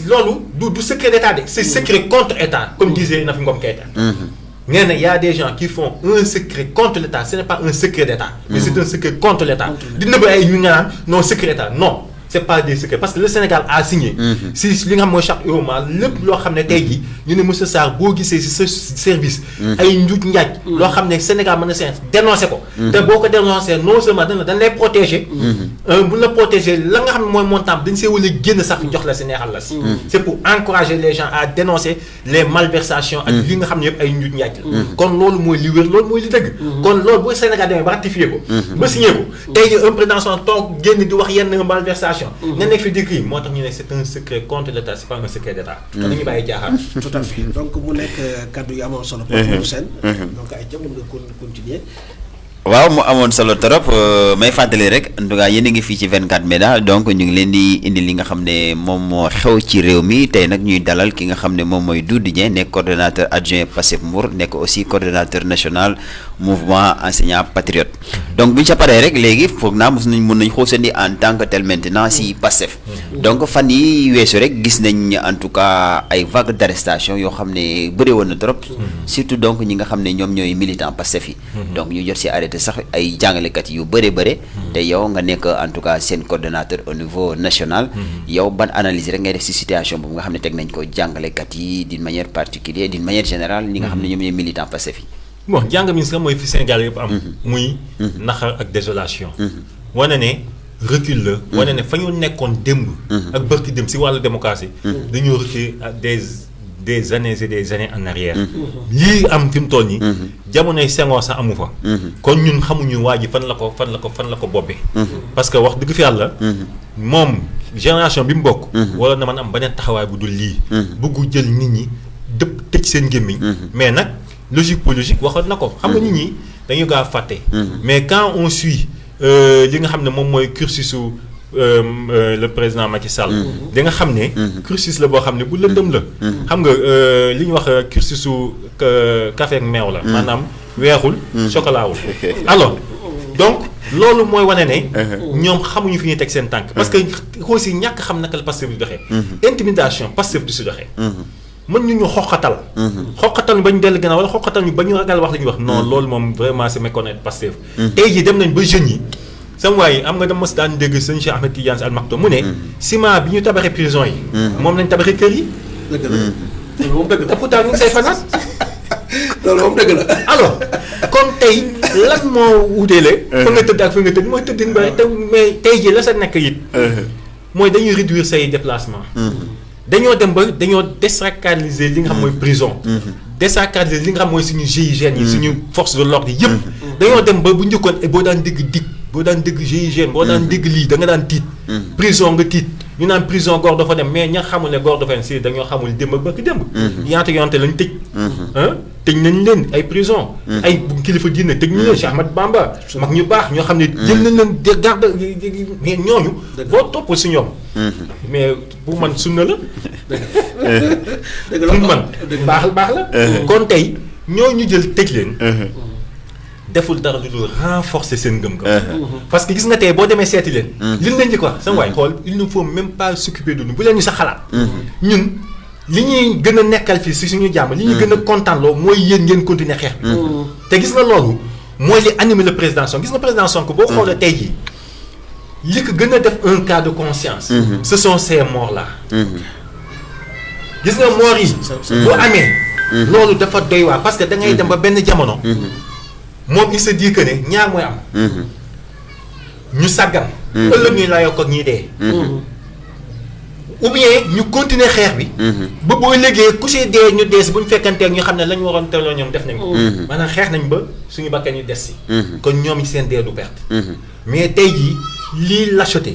loolu du secret d'État de c'est secret contre État comme disait Nafi Ngom Keïta nee na y a des gens qui font un secret contre l'État ce n'est pas un secret d'État mais c'est un secret contre l'État di nëbb ay ñu nga naan non secret d'État non c'est pas des secrets parce que le Sénégal a signé si li nga xam mooy charte UEMOA lépp loo xam ne tey jii ñu ne monsieur Sarr boo gisee si sa service ay njuuj njaaj loo xam ne Sénégal mën na seen dénoncer ko te boo ko dénoncer non seulement dañ lay protéger bu la protéger la nga xam ne mooy montant dañ see wala génn sax jox la si neexal la si c'est pour encourager les gens à dénoncer les malversations ak li nga xam ne yëpp ay njuuj njaaj la kon loolu mooy li wér loolu mooy li dëgg kon loolu boo Sénégal demee ba ratifier ko ba signé ko tey jii un président toog génn di wax yenn malversation nga nekk fi dikk yi moo tax ñu ne c'est un secret contre l'État c'est pas un secret d'État dañuy bàyyi jaaxaan tout à fait donc mu nekk kaddu yu amoon solo Pape Modou Sène donc ay jëm nga continuer waaw mu amoon solo trop may fàttali rek en tout cas yéen a ngi fii ci 24 média donc ñu ngi leen di indi li nga xam ne moom moo xew ci réew mi tey nag ñuy dalal ki nga xam ne moom mooy Doudou Dieng nekk coordonnateur adjoint Pastef Mbour nekk aussi coordonnateur national mouvement enseignant patriote donc bu ñu sa paree rek léegi foog naa mën nañ xuusandi en tant que tel maintenant si Pastef donc fan yi weesu rek gis nañ en tout cas ay vague d'arrestation yoo xam ne bëri woon na trop surtout donc ñi nga xam ne ñoom ñooy militant Pastef yi donc ñu jot si arrêté sax ay jàngalekat yu bëre te yow nga nekk en tout cas seen coordonnateur au niveau national yow ban analyse rek ngay def si situation boobu nga xam ne teg nañ ko jàngalekat yi d'une manière particulière d'une manière générale ñi nga xam ne ñoom ñooy militant Pastef yi bon jàng mi sax mooy fi Sénégal yëpp am muy naxar ak désolation wane ne recul la wane ne fa ñu nekkoon démb ak bërki démb si wàllu démocratie dañoo reculer des années et des années en arrière lii am fi mu toll nii jamonoy Senghor sax amu fa kon ñun xamuñu waa ji fan la ko bobbee parce que wax dëgg fi yàlla moom génération bi mu bokk wala na man am beneen taxawaay bu dul lii bëggu jël nit ñi dëpp tëj seen gémmiñ mais nag logique politique waxoon na ko xam nga nit ñi dañu gaaw fàtte mais quand on suit li nga xam ne moom mooy cursusu le président Macky Sall da nga xam ne cursus la boo xam ne bu lëndëm la xam nga li ñu wax cursusu café ak meew la maanaam weexul chocolat wul alors donc loolu mooy wane ne ñoom xamuñu fi ñuy teg seen tànk parce que aussi ñàkk xam naka la Pastef di doxee intimidation Pastef du si doxee mën ñu xoqatal. xoqatal ñu ba ñu dellu gannaaw wala xoqatal ñu ba ñu ragal wax li ñuy wax. non loolu moom vraiment c'est méconnaître Pastef. tey jii dem nañ ba jeunes yi. sama waay am nga dama mës daan dégg sëñ Cheikh Ahmed Tidiane Al Maktoum mu ne. ciment bi ñu tabaxee prison yi. moom lañ tabaxee kër yi. dëgg la loolu moom dëgg la. te pourtant ñu ngi say fanaat. loolu moom dëgg la. alors kon tey lan moo wuteele. fa nga tëdd ak fa nga tëdd mooy tëddin ba te mais tey jii la sa nekk it. mooy dañuy réduire say déplacement. dañoo dem ba dañoo désacraliser li nga xam mooy prison. désacraliser li nga xam mooy suñu GIGN yi suñu force de l'ordre yi yëpp. dañoo dem ba bu njëkkoon boo daan dégg DIC boo daan dégg GIGN boo daan dégg lii da nga daan tiit. prison nga tiit ñu naan prison góor dafa dem mais ña xamul ne góor dafa dem si dañoo xamul démb ak bëgg démb. yaata yonte lañ tëj. tëj nañ leen ay prison. ay kilifa diine tëj nañ leen Cheikh Ahmad Bamba. mag ñu baax ñoo xam ne jël nañ leen de garde mais ñooñu. boo topp si ñoom. mais bu man sunna la. dëgg la pour man baax la. kon tey ñooñu jël tëj leen. deful dara lu dul renforcer seen ngëm-ngëm. parce que gis nga tey boo demee seeti leen. li leen di ko wax sama waay xool il ne faut même pas s'occuper de nous bu leen ñu sa xalaat. ñun li ñuy gën a nekkal fii si suñu jàmm li ñuy gën a kontaan loo mooy yéen ngeen continuer xeex bi. te gis nga loolu mooy li animé le président Sonko gis nga président Sonko boo xoolee tey jii li ko gën a def un cas de conscience. ce sont ces morts là. gis nga morts yi. bu amee. loolu dafa doy waar parce que da ngay dem ba benn jamono. moom il se dit que ne ñaar mooy am. ñu sàggan. ëllëg ñu la yokk ak ñiy dee. ou bien ñu continuer xeex bi. ba boo léegi ku si dee ñu dee si bu ñu fekkanteeg ñu xam ne la ñu waroon teeloo ñoom def nañ ko. maanaam xeex nañ ba suñu bakkan ñu des si. kon ñoom yi seen dee du perte. mais tey jii lii lâcheté.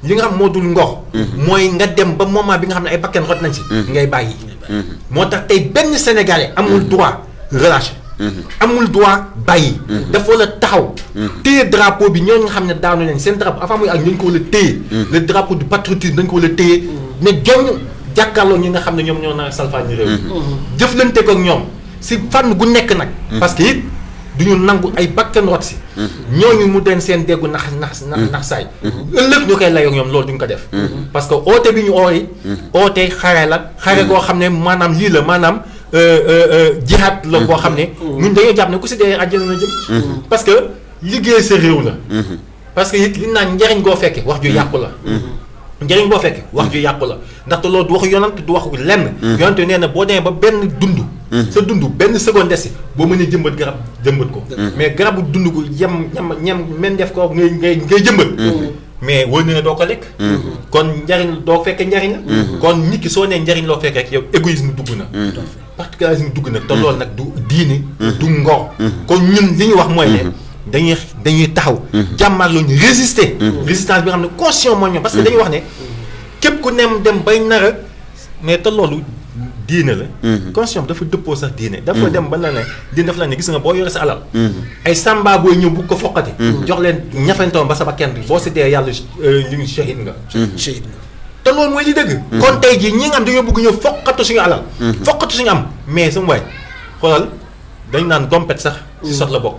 li nga xam moo dul ngor. mooy nga dem ba moment bi nga xam ne ay bakkan rot nañ si. ngay bàyyi. moo tax tey benn Sénégalais amul droit relâché. amul droit bàyyi. dafa la taxaw. téye drapeau bi ñooñu nga xam ne daanu leen seen drapeau avant muy ak ñu ko war a téye. le drapeau du patriotisme dañ ko war a téye. ne joñ jàkkaarloo ñi nga xam ne ñoom ñoo naan salfaañi réew mi. jëflante ko ak ñoom si fànn gu nekk nag. parce que it du ñu nangu ay bakkan rot si. ñooñu mu den seen déggu nax saay. ëllëg ñu koy layoo ak ñoom loolu duñ ko def. parce que oote bi ñu ooy. oote xare la xare goo xam ne maanaam lii la maanaam. jihaat la boo xam ne. ñun dañoo jàpp ne ku si dee àjjana na jëm. parce que liggéey sa réew la. parce que it li naan njariñ goo fekke wax ju yàqu la. njariñ boo fekke wax ju yàqu la ndaxte loolu du waxu yonant du waxu lenn. yonant nee na boo demee ba benn dund. sa dund benn seconde des si boo mënee jëmbat garab jëmbat ko. mais garabu dund gu ñem men def ko ngay jëmbat. mais wóor na ne doo ko lekk. kon njariñ doo fekkee njariñ la. kon nit ki soo nee njariñ loo fekkee rek yow égoïsme dugg na. particularisme dugg na te loolu nag du diine. du ngor. kon ñun li ñu wax mooy ne dañuy taxaw. jàmmaarloo ñu résister. résistance bi nga xam ne conscient moo ñoom parce que dañuy wax ne képp ku nem dem bay nar a mais te loolu diine la. conscient dafa dëppoo sax diine. dafa dem ba la ne diine dafa la ne gis nga boo yore sa alal. ay samba booy ñëw bu ko foqati. jox leen ñafantoon ba sa bakkan bi boo si dee yàlla li ñu shahid nga. shahid nga te loolu mooy li dëgg. kon tey jii ñi nga xam dañoo bëgg ñëw foqatu suñu alal. foqatu suñu am mais sama waay xoolal dañ naan dompet sax. si sot la bokk.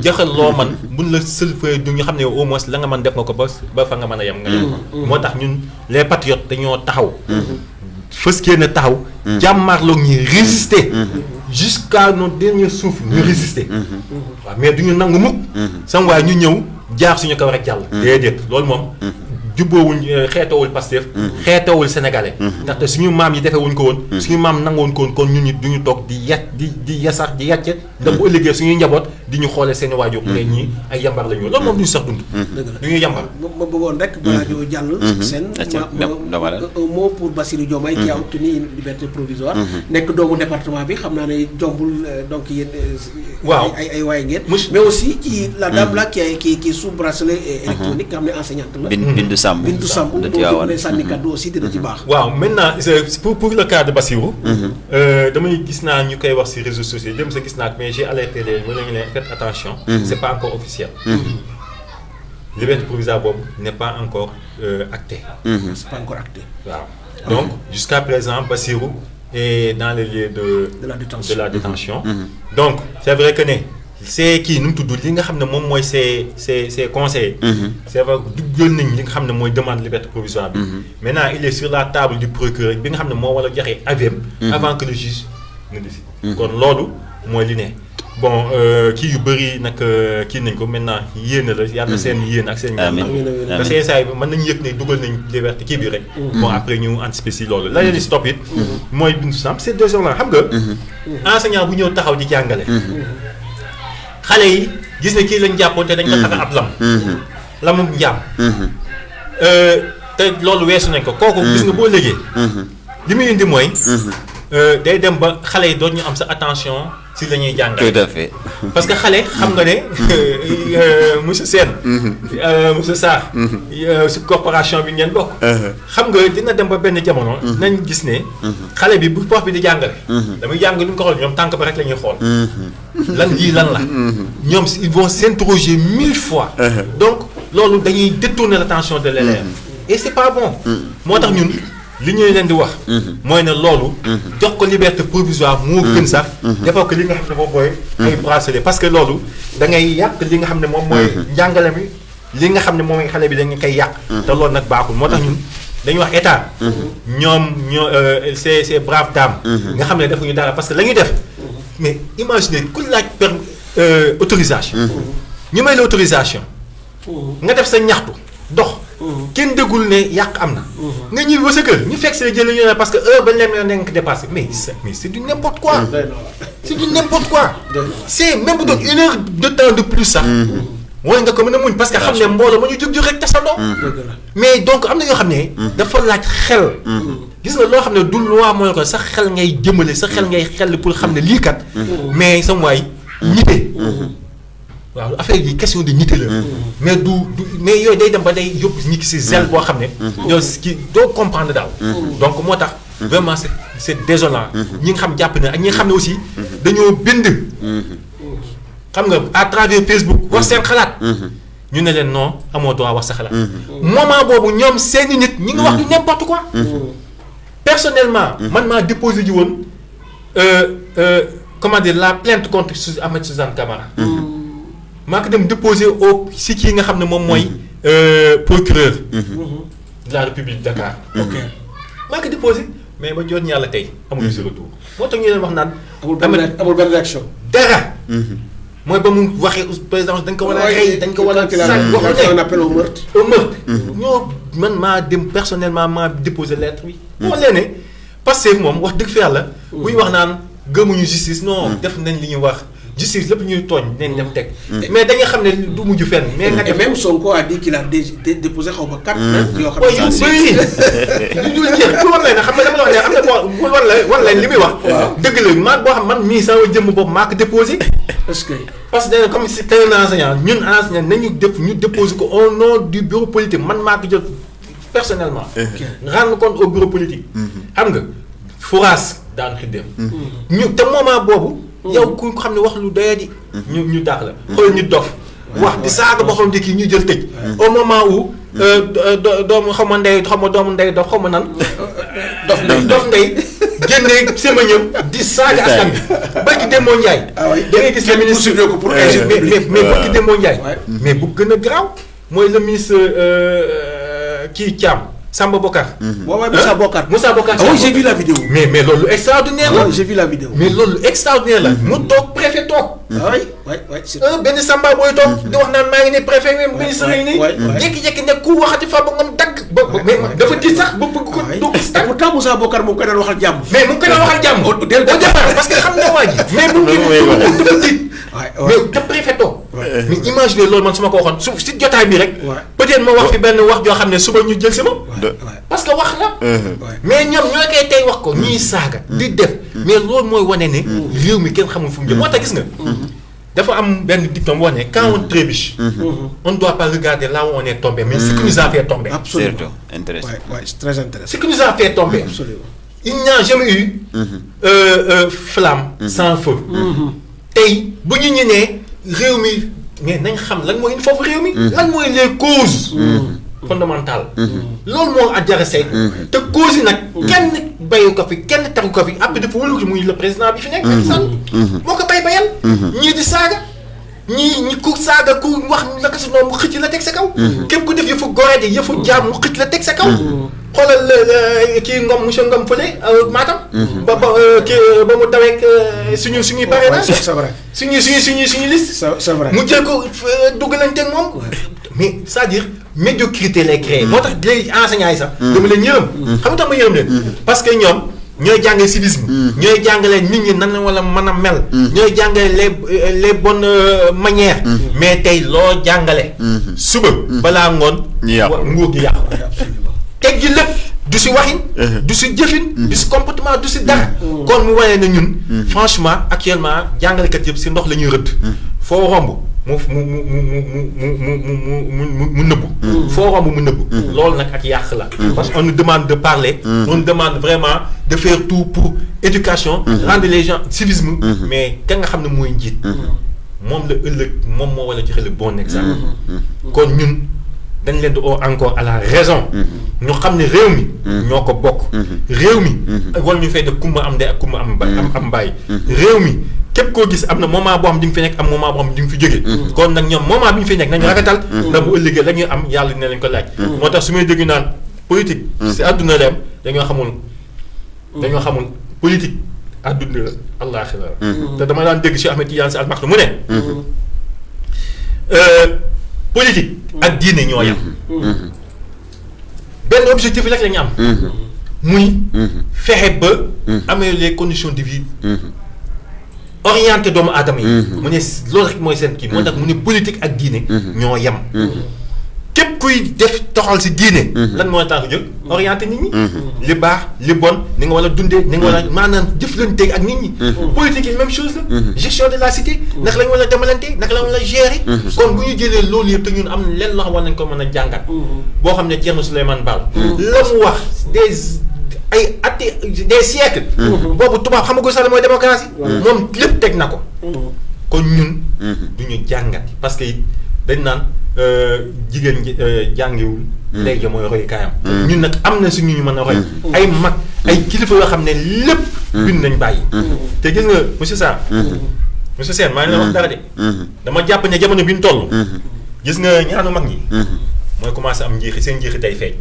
joxe loo man mun la sëlfee du ñu xam ne au moins la nga mën def nga ko ba fa nga mën a yem nga yem. moo tax ñun les patriotes dañoo taxaw. fës kee na taxaw. jàmmaarloo ñuy résister. jusqu'à nos derniers souffles ñu résister. waaw mais du ñu nangu mukk. sama waay ñu ñëw jaar suñu kaw rek jàll. déedéet loolu moom. jubboowuñ xeetawul Pastef. xeetawul sénégalais. ndaxte suñu maam yi defee wuñ ko woon. suñu maam nangoon ko woon kon ñun it du ñu toog di yasax di yàcce. ndax bu ëllëgee suñuy njaboot di ñu xoolee seen i waajur. mais ñii ay yambar la ñu loolu moom du ñu sax dund. du ñu yambar. ma bëggoon rek. balaa ñoo jàll. seen un mot pour Bassirou Diomaye qui a obtenu une liberté provisoire. nekk doomu département bi xam naa ne jombul donc yéen. waaw ay waay ngeen. mais aussi ci la dame là qui sous bracelet électronique nga xam ne enseignante la. Bindu Samb de Tivaouane sànni kàddu aussi dina ci baax. waaw maintenant pour le cas de Bassirou. damay gis naa ñu koy wax ci réseaux sociaux dem sa gis naa mais j'ai alerté les mën nañu ne faites attention. c'est pas encore officiel. liberté provisoire boobu n'est pas encore acté. c'est pas encore acté. waaw donc jusqu'à présent Bassirou est dans les lieux de la détention. Donc c'est vrai que ne c'est kii nu mu tudd li nga xam ne moom mooy ses conseillers. c'est vrai duggoon nañ li nga xam ne mooy demande liberté provisoire bi. maintenant il est sur la table du procureur bi nga xam ne moo war a joxe avis avant que le juge ne décide. kon loolu mooy li ne. bon kii yu bëri nag kii nañ ko maintenant yéene la yàlla seen yéen ak seen. amiin parce que saa yi mën nañu yëg ne dugal nañ liberté kii bi rek. bon après ñu anticiper si loolu la leen di stop it. mooy bindu samp c'est déjà là xam nga. enseignant bu ñëw taxaw di jàngale. xale yi gis ne kii lañ jàppoon te dañ ko tax ab lam. lamum njaam. te loolu weesu nañ ko kooku gis nga boo léegi. li muy indi mooy. day dem ba xale yi doon ñu am sa attention si la ñuy jàngale. tout à fait. parce que xale xam nga ne monsieur Sène. monsieur Sarr. si corporation bi ngeen bokk. xam nga dina dem ba benn jamono. nañ gis ne. xale bi bu prof bi di jàngale. damay jàng lu ñu ko xool ñoom tànk ba rek la ñuy xool. lan lii lan la. ñoom ils vont s'interroger 1000 fois. donc loolu dañuy détourner l'attention de l'élève. et c'est pas bon. moo tax ñun. li ñuy leen di wax. mooy ne loolu. jox ko liberté provisoire moo gën sax. defal ko li nga xam ne moom mooy. ay bracelet parce que loolu da ngay yàq li nga xam ne moom mooy. njàngale mi li nga xam ne moom mooy xale bi da nga koy yàq. te loolu nag baaxul moo tax ñun dañuy wax état. ñoom ces braves dames. nga xam ne defuñu dara parce que la ñuy def mais imaginez ku laaj autorisation. ñu may la autorisation. nga def sa ñaxtu dox. kenn déggul ne yàq am na. nga ñibbi ba sa kër ñu fekk see jël ñu ne parce que heure ba leen nekk dépassé mais c'est du n'importe quoi. c'est du n'importe quoi. c'est même bu doon 1 heure de temps de plus sax. war nga ko mën a muñ parce que xam ne mbooloo ma ñu jóg rek tasandoo. mais donc am na yoo xam ne. dafa laaj xel. gis nga loo xam ne du loi mooy ko sa xel ngay jëmale sa xel ngay xel pour xam ne lii kat. mais sama waay ñite. waaw affaire yi question de nité la. mais du mais yooyu day dem ba day yóbbu nit ki si zèle boo xam ne. yow ki doo comprendre daal. donc moo tax. vraiment c'est désolant. ñi nga xam jàpp ne ak ñi nga xam ne aussi. dañoo bind. xam nga à travers Facebook wax seen xalaat. ñu ne leen non amoo droit wax sa xalaat. moment boobu ñoom seeni nit ñi ngi wax du n'importe quoi. personnellement. man maa déposé ji woon comment dire la plainte contre Ahmed Suzanne Camara. maa ko dem déposé au si kii nga xam ne moom mooy procureur de la République de Dakar. ok maa ko déposé mais ba jot yàlla tey amuñu si retour moo tax ñu leen wax naan. amul benn réaction. dara. mooy ba mu waxee président dañ ko war a rey dañ ko war a. sànq wax un appel au meurtre. au meurtre. ñoo man maa dem personnellement maa déposé lettre bi. moo leen ne parce que moom wax dëgg fa yàlla. bu ñu wax naan gëmuñu justice non def nañ li ñuy wax. justice lépp ñuy tooñ dinañ dem teg. mais dañuy xam ne du mujj fenn. mais nga def même Sonko a dit qu'il a déposé xaw ma 4 plaintes yoo xam ne yu bëri yu dul jeex pour wan leen ne xam nga dama la wax ne am na boo wan leen li muy wax. dëgg la man boo xam man mii sama jëmm bopp maa ko déposé. est-ce que parce que comme si tey un enseignant ñun enseignant nañu def ñu déposé ko au nom du bureau politique man maa ko jël personnellement. rendre compte au bureau politique. xam nga foras daan xiddem. ñu te moment boobu. yow ku xam ne wax lu doyadi. ñu dàq la. xool ñu dof. wax di saaga boo xam ne kii ñu jël tëj. au moment où doomu xaw ma ndey xaw ma doomu ndey dof xaw ma nan. dof ndey génne sémañam di saaga askan bi. Barki Demba Ndiaye. da ngay gis le ministre mais Barki Demba Ndiaye. mais bu gën a garaaw mooy le ministre kii Thiam. Samba Bokar. waaw Moussa Bokar. Moussa Bokar. Ah oui, j'ai vu la vidéo. mais loolu extraordinaire la. Oui, j'ai vu la vidéo. mais loolu extraordinaire la. mu toog préfet toog. oui. c'est benn Samba booy toog di wax naan maa ngi ne préfet même ministre yi nii. jékki-jékki ne ku waxati fa ba ngam dagg. mais dafa tiit sax ba bëgg ko doo gis. et pourtant Moussa Bokar mu ngi koy doon waxal jàmm. mais mu ngi koy doon waxal jàmm. au départ parce que xam nga waa ji. mais mu ngi dafa tiit. mais te préfet toog. mais imaginer loolu man su ma ko waxoon su si jotaay bi rek. peut-être ma wax fi benn wax joo xam ne suba ñu jël si ma. parce que wax la. mais ñoom ñoo koy tey wax ko ñuy saaga. di def mais loolu mooy wane ne. réew mi kenn xamul fu mu jëm moo tax gis nga. dafa am benn dicton wax ne quand on trébuche. on ne doit pas regarder là où on est tombé mais ce qui nous a fait tomber. Absolument. C'est intéressant. Ouais, c'est très intéressant. Ce qui nous a fait tomber. Absolument. Il n'y a jamais eu flamme sans feu. tey bu ñu ñëwee réew mi mais nañ xam lan mooy indi foofu réew mi. lan mooy les causes. fondamentales. loolu moo ajara say. te causes yi nag. kenn bayu ko fi kenn taxu ko fi après dafa wëlu muy le président bi fi nekk. Macky Sall moo ko bay bayal. ñii di saaga ñi ku saaga ku wax naka si noonu mu xëcc la teg sa kaw. képp ku def yëfu gorede yëfu jaam mu xëcc la teg sa kaw. xoolal kii Ngom monsieur Ngom fële Matam. ba mu daweeg suñuy parrainage. c'est vrai suñuy liste. c'est vrai mu jël ko duggalanteeg moom. mais c'est-à-dire médiocrité lay créé. moo tax léegi enseignants yi sax. dama leen yërëm. xam nga tax ma yërëm leen. parce que ñoom ñooy jàngale civisme. ñooy jàngale nit ñi nan la wala mën a mel. ñooy jàngale les bonnes manières. mais tey loo jàngale. suba balaa ngoon. nguur gi yàqu. teg gi lépp du si waxin. du si jëfin. du si comportement du si dara. kon mu wane na ñun. franchement actuellement jàngalekat yëpp si ndox la ñuy rëdd. foo romb mu nëbbu. foo romb mu nëbbu. loolu nag ak yàq la. parce qu'on nous demande de parler. on nous demande vraiment de faire tout pour éducation. rendre les gens civisme. mais ka nga xam ne mooy njiit. moom la ëllëg moom moo war a joxe le bon exemple. kon ñun. dañ leen di oo encore à la raison. ñu xam ne réew mi. ñoo ko bokk. réew mi. wala ñu fay def kumba am ndey ak kumba am mbaay. réew mi képp koo gis am na moment boo xam di nga fi nekk am moment boo xam di nga fi jóge. kon nag ñoom moment bi ñu fi nekk nañu rafetal. ndax bu ëllëgee la ñuy am yàlla dina leen ko laaj. moo tax su may dégg naan politique. si àdduna la am dañoo xamul politique àdduna la àllaaxira la. te dama daan dégg Cheikh Ahmed Tidiane Sy Al Maktoum mu ne. politique ak diine ñoo yam benn objectif rek la ñu am. muy fexe ba amee les conditions de vie orienté doomu aadama yi. mu ne loolu rek mooy seen kii moo tax mu ne politique ak diine ñoo yam. képp kuy def toxal si diine. lan moo tax a jóg orienté nit ñi. li baax li bon ni nga war a dundee ni nga war a maanaam jëflanteeg ak nit ñi. politique yi même chose la. gestion de la cité. naka la ñu war a demalante naka la ñu war a gérer. kon bu ñu jëlee loolu yëpp te ñun am lenn loo xam war nañ ko mën a jàngat. boo xam ne Thierno Souleymane Baal. la mu wax des siècles. boobu tubaab xam nga ko sax mooy démocratie. moom lépp teg na ko. kon ñun. du ñu jàngat parce que dañ naan. jigéen ji jàngiwul. léegi mooy roy kaayam. ñun nag am na suñu ñu mën a roy. ay mag ay kilifa yoo xam ne lépp. bind nañ bàyyi. te gis nga monsieur Sarr. monsieur Sène maa ngi la wax dara de. dama jàpp ne jamono bi ñu toll. gis nga ñaanu mag ñi. mooy commencé am njeexi seen njeexi tey feeñ.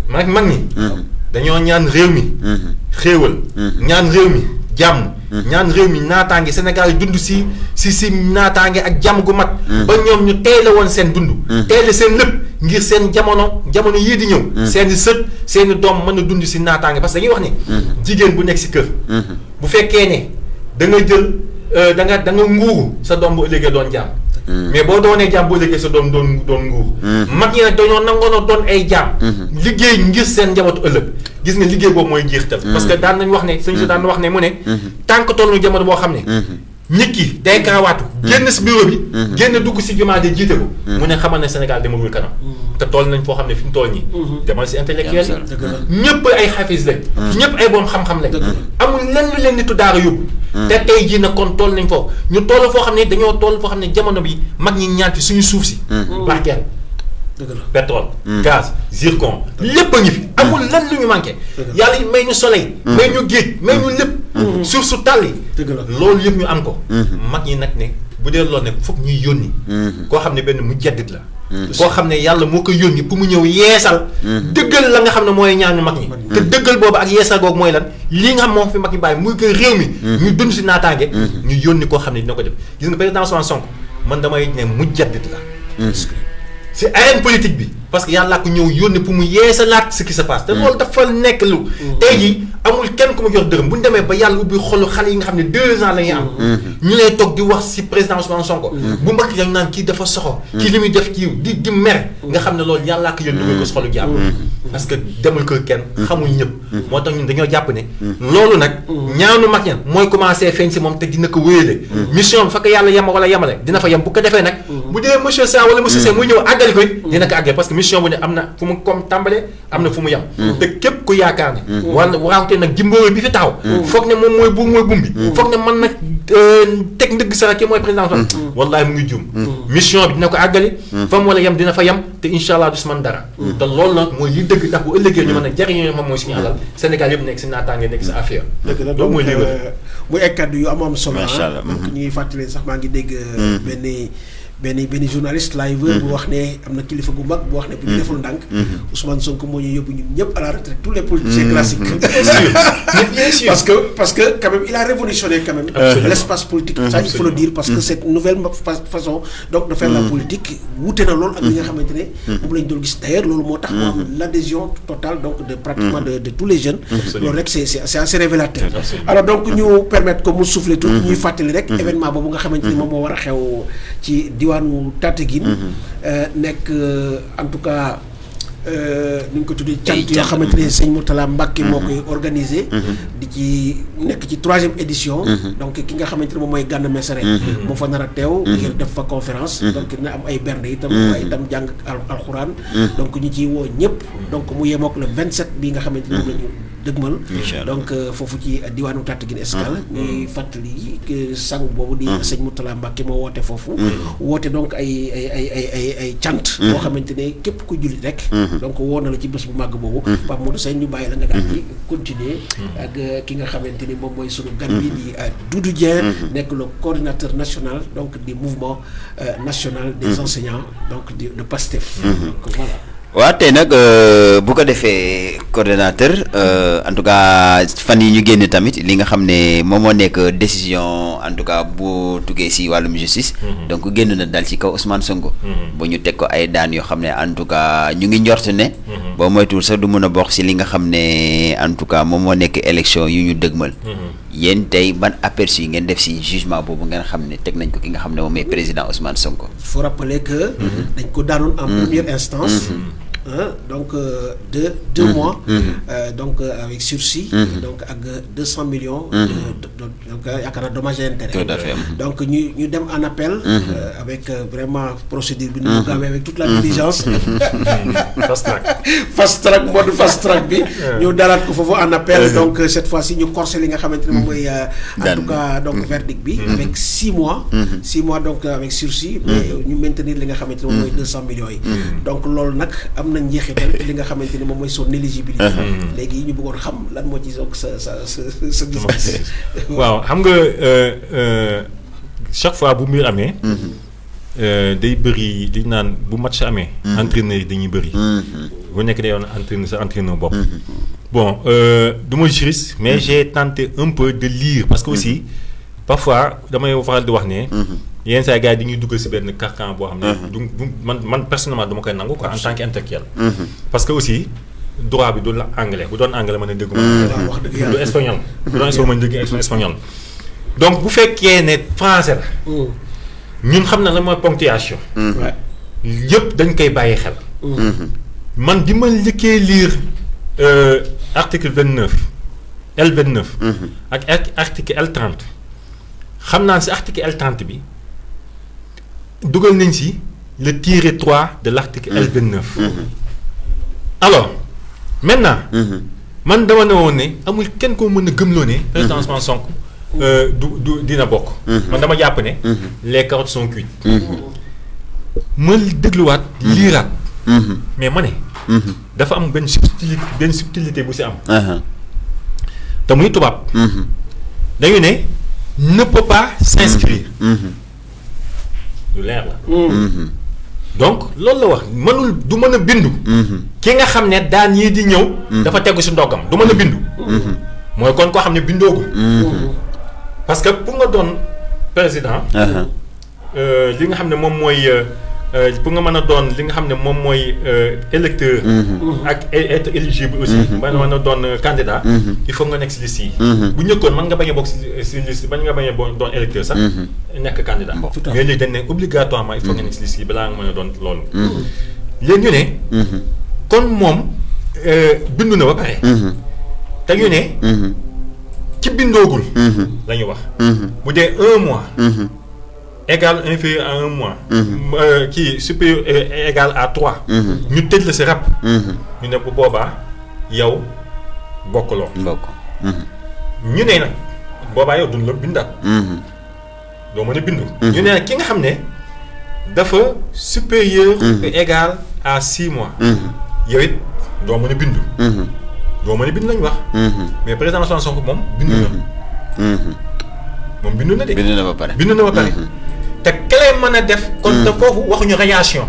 mag ñi. dañoo ñaan réew mi. xéewal. ñaan réew mi jàmm. ñaan réew mi naataange Sénégal yi dund si naataange ak jàmm gu mat. ba ñoom ñu teyle woon seen dund. teyle seen lépp ngir seen jamono yii di ñëw. seen i sët seen i doom mën a dund si naataange parce que dañuy wax ne. jigéen bu nekk si kër. bu fekkee ne da nga jël da nga nguuru sa doom bu ëllëgee doon jaam. mais boo doonee jaam bu ëllëgee sa doom doon nguuru. mag ñi nag dañoo nangoon doon ay jaam. liggéey ngir seen njabootu ëllëg. gis nga liggéey boobu mooy jeexital. parce que daan nañ wax ne sëñ si daan wax ne mu ne. tànk toll nu jamono boo xam ne. nit ki day karawaatu. génn si bureau bi. génn dugg si jumaa de jiite ko. mu ne xamal ne Sénégal demagul kanam. te toll nañ foo xam ne fi mu toll nii. demal si intellectuel yi. ñëpp ay xafis lañ. ñëpp ay boom xam-xam lañ. amul lenn lu leen nitu daara yóbbu. te tey jii nag kon toll nañ foofu ñu toll foo xam ne dañoo toll foo xam ne jamono bi mag ñi ñaanti suñu suuf si. barkeel. pétrole. gaz zircon lépp a ngi fi. amul lan lu ñu manqué. yàlla may ñu soleil. may ñu géej may ñu lépp. suuf su tàlli. loolu yëpp ñu am ko. mag ñi nag ne bu dee loolu ne foog ñuy yónni. koo xam ne benn mu jaddit la. koo xam ne yàlla moo ko yónni pour mu ñëw yeesal. dëggal la nga xam ne mooy ñaanu mag ñi. te dëggal boobu ak yeesal googu mooy lan lii nga xam moo fi mag ñi bàyyi muy ko réew mi. ñu dund si naataange. ñu yónni koo xam ne dina ko def gis nga président Ousmane Sonko man damay ne mu jaddit la. si arène politique bi parce que yàlla ko ñëw yónni pour mu yeesalaat ce qui se passe te loolu dafa nekk lu tey jii amul kenn ku ma jox dërëm bu ñu demee ba yàlla ubbi xolu xale yi nga xam ne 2 ans la ñuy am ñu lay toog di wax si président Ousmane Sonko bu mbakk dañ naan kii dafa soxo kii li muy def kii di mer nga xam ne loolu yàllaa ko yónni dugal ko si xolu jàmm parce que demul ko kenn xamul ñëpp moo tax ñun dañoo jàpp ne loolu nag ñaanu mag ñan mooy commencé feeñ si moom te dina ko wéyale mission bi fa ko yàlla yema wala yemale dina fa yem bu ko defee nag bu dee monsieur Sa wala monsieur C muy ñëw àggali koy dina ko àggale parce que mission bu ne am na fu mu comme tàmbalee am na fu mu yem te képp ku yaakaar ne wala waawte nag jimbóowe bi fi taxaw foog ne moom mooy buum bi foog ne mën nag teg ndëgg sax ki mooy président wallahi mu ngi jum mission bi dina ko àggali fa mu wala yem dina fa yem te incha allah du si man dara te loolu nag mooy li dëgg ndax bu ëllëgee ñu mën a jariñoo moom mooy suñu alal Sénégal yëpp nekk si naataange nekk si affaire dëgg la loolu donc mooy li muy ay kàddu yu am solo. Macha Allah. donc ñuy fàttali sax maa ngi dégg benn journaliste live bu wax ne am na kilifa gu mag bu wax ne bu ñu deful ndànk Ousmane Sonko moo ñu yóbbu ñun ñëpp à la retraite tous les politiciens classiques. bien sûr parce que quand même il a révolutionné quand même l'espace politique. Ça il faut le dire parce que cette nouvelle façon donc de faire la politique wuute na lool ak li nga xamante ne moom lañ doon gis d'ailleurs loolu moo tax mu am l'adhésion totale donc de pratiquement de tous les jeunes. loolu rek c'est assez révélateur. alors donc ñu permettre que mu souffler tout ñuy fàttali rek événement boobu nga xamante ni moom moo war a xew ci diwaanu Tataguine nekk en tout cas nu ñu ko tuddee cant yoo xamante ne sëñ Mourtala Mbacke moo koy organisé di ci nekk ci 3e édition donc ki nga xamante ne moom mooy Gana Messere moo fa nar a teew ngir def fa conférence donc dina am ay bernde itam ay itam jàng alxuraan donc ñu ciy woo ñëpp donc mu yemook le 27 bi nga xamante ne moom la ñu dëgmal donc foofu ci diwaanu Tataguine Escale ñuy fàttali sang boobu di sëñ Mourtala Mbacke moo woote foofu woote donc ay cant boo xamante ne képp ku jullit rek donc woo na la ci bés bu màgg boobu Pape Modou Sène ñu bàyyi la nga daal di continuer ak ki nga xamante ni moom mooy sunu gan bi di Doudou Dieng nekk le coordinateur national donc du mouvement national des enseignants donc de PASTEF donc voilà. waaw tey nag bu ko defee coordonnateur en tout cas fan yi ñu génn tamit li nga xam ne moom moo nekk décision en tout cas bu tukkee si wàllum justice. donc génn na dal ci kaw Ousmane Sonko. ba ñu teg ko ay daan yoo xam ne en tout cas ñu ngi njort ne. boo moytuwul sax du mën a bokk si li nga xam ne en tout cas moom moo nekk élection yu ñu dëgmal. yéen tey ban aperçu yi ngeen def si jugement boobu ngeen xam ne teg nañ ko ki nga xam ne moom mooy président Ousmane Sonko. Il faut rappeler que dañ ko daanoon en première instance. Donc deux mois donc avec sursis donc ak 200 millions donc yaakaar naa dommage et intérêt. Tout à fait. donc ñu dem en appel avec vraiment procédure bi nu mu gaawee avec toute la diligence fast track bi ñu dalaat ko foofu en appel donc cette fois-ci ñu corsé li nga xamante ne moom mooy en tout cas donc verdict bi avec 6 mois donc avec sursis mais ñu maintenir li nga xamante ne moom mooy 200 millions yi donc loolu nag am na njeexital li nga xamante ni moom mooy son éligibilité léegi ñu bëggoon xam lan moo ci soog sa gis-gis. waaw xam nga chaque fois bu mbir amee day bëri li ñu naan bu match amee entraîneur yi dañuy bëri bu nekk day yoon entraîneur sa entraîneur bopp bon du ma juriste mais j'ai tenté un peu de lire parce que aussi parfois damay faral di wax ne yenn saa gars yi dañuy duggal si benn carcan boo xam ne du man personnellement dama koy nangu quoi en tant qu'intellectuel parce que aussi droit bi du la anglais bu doon anglais mën a dégg ma du espagnol bu doon espagnol mën a dégg espagnol donc bu fekkee ne français la ñun xam na la mooy ponctuation yëpp dañ koy bàyyi xel man bi ma njëkkee lire article 29 L29 ak article L30 xam naa si article L30 bi dugal nañ si le tiret 3 de l'article L29 alors maintenant man dama ne woon ne amul kenn koo mën a gëmloo ne président Ousmane Sonko du dina bokk man dama jàpp ne les carottes sont cuites ma dégluwaat liiraat mais ma ne dafa am benn subtilité bu si am te muy tubaab dañu ne ne peut pas s'inscrire lu leer la donc loolu la wax mënul du mën a bindu ki nga xam ne daan yii di ñëw dafa tegu si ndoggam du mën a bindu mooy kon koo xam ne bindoogul parce que pour nga doon président li nga xam ne moom mooy pour nga mën a doon li nga xam ne moom mooy électeur ak être éligible aussi mën a doon candidat il faut nga nekk si liste yi bu njëkkoon mën nga bañ a bokk si liste bañ nga bañ a doon électeur sax nekk candidat mais léegi dañ ne obligatoirement il faut nga nekk si liste yi balaa nga mën a doon loolu léegi ñu ne kon moom bindu na ba pare te ñu ne ci bindoogul la ñu wax bu dee 1 mois égal inférieur à 1 mois kii supérieur égal à 3 ñu tëj la si rab ñu ne bu boobaa yow bokkuloo ñu ne nag boobaa yow duñ la bindaat doo mën a bindu. ñu ne ki nga xam ne dafa supérieur et égal à 6 mois. yow it doo mën a bindu. doo mën a bindu lañu wax. mais président Ousmane Sonko moom bindu na. moom bindu na de. bindu na ba pare. bindu na ba pare. te clé mën a def. kon te foofu waxuñu radiation.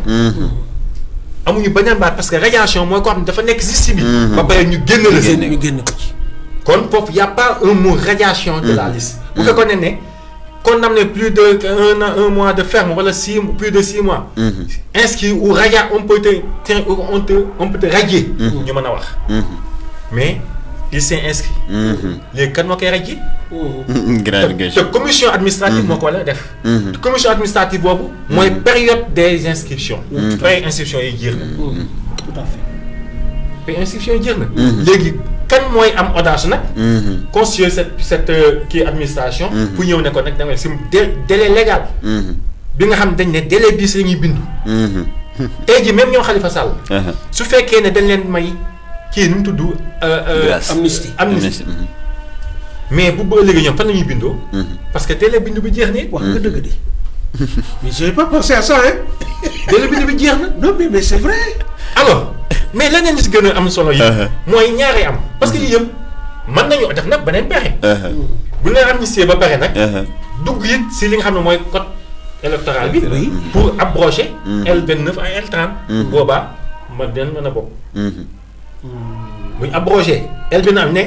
amuñu beneen baat parce que radiation mooy ko xam ne dafa nekk si bi. ba pare ñu génn la si. ñu génn ko ci. kon foofu y' a pas un mot radiation de la liste. bu fekkoon ne condamné plus de un mois de ferme wala plus de 6 mois. inscrit ou radia on peut te radier. ñu mën a wax. mais il s'est inscrit. léegi kan moo koy radier. te commission administrative moo ko war a def. commission administrative boobu. mooy période des inscriptions. pré-inscription yi jeex na. tout à fait. pré-inscription yi jeex na. léegi kan mooy am audace nag. constituer cette kii administration. pour ñëw ne ko nag da ngay si délai légal. bi nga xam dañ ne délai bis la ñuy bindu. tey jii même ñoom Khalifa Sall. su fekkee ne dañ leen may kii nu mu tudd. amnistie. mais bu bëgg léegi ñoom fan la ñuy bindoo. parce que délai bindu bi jeex ni wax nga dëgg de. mais j'ai pas pensé à ça hein. délai bindu bi jeex na. non mais c'est vrai. alors mais leneen li si gën a am solo yi. mooy ñaari am. parce que yii yëpp mën nañu def nag beneen pexe. bu ñu leen amnistie ba pare nag. dugg it si li nga xam ne mooy code électoral bi. pour abroger. L29 ak L30. boobaa ma den mën a bokk. bu ñu abrogé L29 ne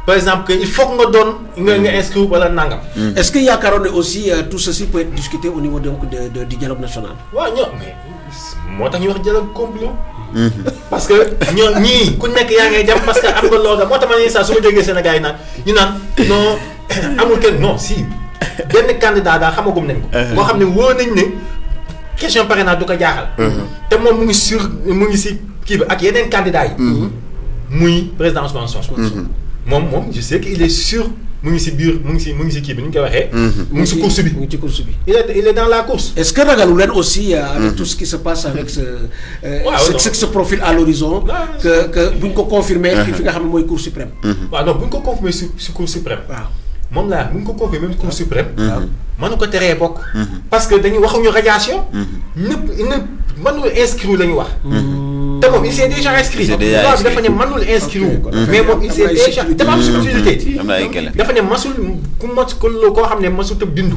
par exemple que il faut que nga doon nga inscrire wala nangam. est-ce que yaakaaroon ne aussi tout ceci peut être discuté au niveau donc du dialogue national. waaw ñoo mais moo tax ñu wax dialogue complot. parce que ñoo ñii ku nekk yaa ngay dem parce que am nga looga moo tax ma ne saa su ma déggee Sénégal yi naan ñu naan non amul kenn non si benn candidat daal xamagum nañ ko. boo xam ne wóor nañ ne question parrainage du ko jaaxal. te moom mu ngi si kii bi ak yeneen candidats yi. muy président Ousmane Sonko. moom je sais que il est sûr mu ngi si biir mu ngi si kii bi ni ñu koy waxee. mu ngi si course bi mu ngi ci course bi. il est dans la course. est-ce que ragalu leen aussi avec tout ce qui se passe avec ce profil à l'horizon que bu ñu ko confirmer fi nga xam ne mooy Cour suprême. waaw non bu ñu ko confirmer si Cour suprême. waaw moom laa bu ñu ko confirmer même Cour suprême. mënu ko teree bokk. parce que dañuy waxuñu radiation. nëpp mënul inscrire la ñu wax. te moom il s'est déjà inscrit. loi bi dafa ne mënul inscrire. mais moom il s'est déjà dafa am subtilité. dafa ne masul koo xam ne masut a bindu.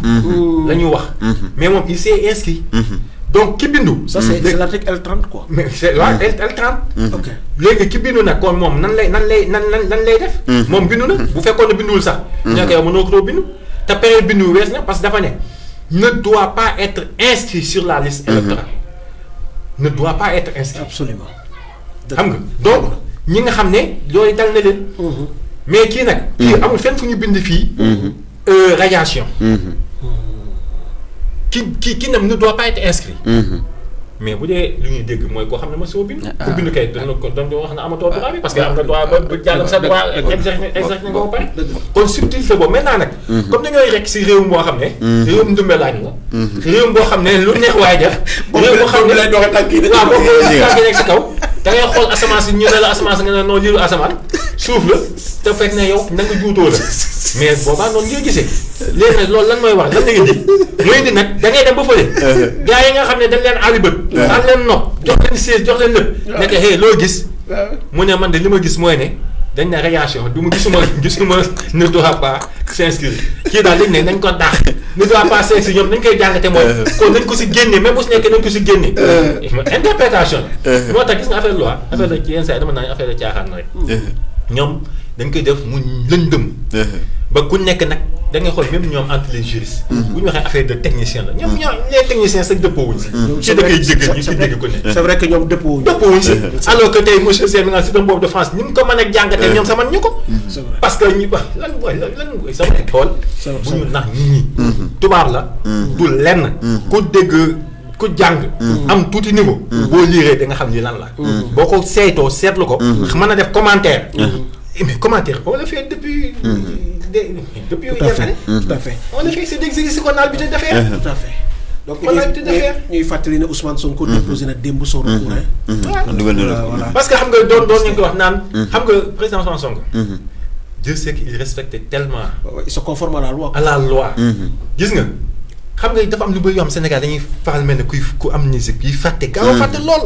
la ñu wax. mais moom il s'est inscrit. donc ki bindu. ça c'est l'article L30 quoi. mais c'est waaw L30. ok léegi ki bindu nag kon moom nan lay def. moom bindu na bu fekkoon ne binduwul sax. ñoo koy mënoo ko bindu. te période bindu wees na parce que dafa ne doit pas être inscrit sur la liste électorale. ne doit pas être inscrit. absolument. xam nga donc ñi nga xam ne yooyu dal na leen. mais kii nag. kii amul fenn fu ñu bind fii. radiation. ki nag ne doit pas être inscrit. mais bu dee lu ñuy dégg mooy koo xam ne ma soo bind. ku bind kay dana ko doon wax na amatoo droit bi parce que am nga droit ba jàll sa droit exercer nga ko pare. kon subtilité boobu maintenant nag. comme dañooy rek si réew moo xam ne. réewum ndumbelaan la. réew boo xam ne lu neex waay def. réew boo xam ne lay doxe tànk yi waaw boobu tànk yi nekk si kaw. da ngay xool asamaan si ñu ne la asamaan si nga ne non lii asamaan suuf la te fekk ne yow na nga juutoo la mais boobaa noonu ngay gisee léegi nag loolu lan mooy wax lan la nga di muy di nag da ngay dem ba fële gars yi nga xam ne dañ leen aali bët daal leen nopp jox leen siège jox leen lépp nekk hey loo gis mu ne man de li ma gis mooy ne dañ ne radiation du ma gisuma ne doit pas s'inscrire kii daal dañ ne nañ ko daax ne doit pas s'inscrire ñoom nañ koy jàngate mooy kon nañ ko si génne même bu si nekkee nañ ko si génne interprétation moo tax gis nga affaire loi affaire la ci yenn saa yi dama naa affaire la caaxaan rek ñoom dañ koy def mu lëndëm ba ku nekk nag da ngay xool même ñoom entre les juristes bu ñu waxee affaire de technicien la ñoom les techniciens sax dëppoowuñ si ci da koy jégg ñu si dégg ko ne c'est vrai que ñoom dëppoowuñ si alors que tey monsieur Sène nga système boobu de France ni mu ko mën a jàngatee ñoom sax man ñu ko parce que ñu wax lan mooy sama xool bu ñu nax nit ñi tubaab la du lenn ku dégg ku jàng am tuuti niveau boo liiree da nga xam ni lan la boo ko seetoo seetlu ko mën a def commentaire mais commentaire on l'a fait depuis depuis tout à fait on a fait c'est d'exercice qu'on a l'habitude de faire tout à fait donc on a l'habitude de faire ñuy fàttali ne Ousmane Sonko déposé na démb son recours dugal na voilà parce que xam nga doon ngeen ko wax naan xam nga président Ousmane Sonko Dieu sait qu'il respectait tellement ils se conforment à la loi. à la loi. gis nga xam nga dafa am lu bëri yoo xam Sénégal dañuy faral mel ne ku amnésique kuy fàtte gaaw a fàtte lool.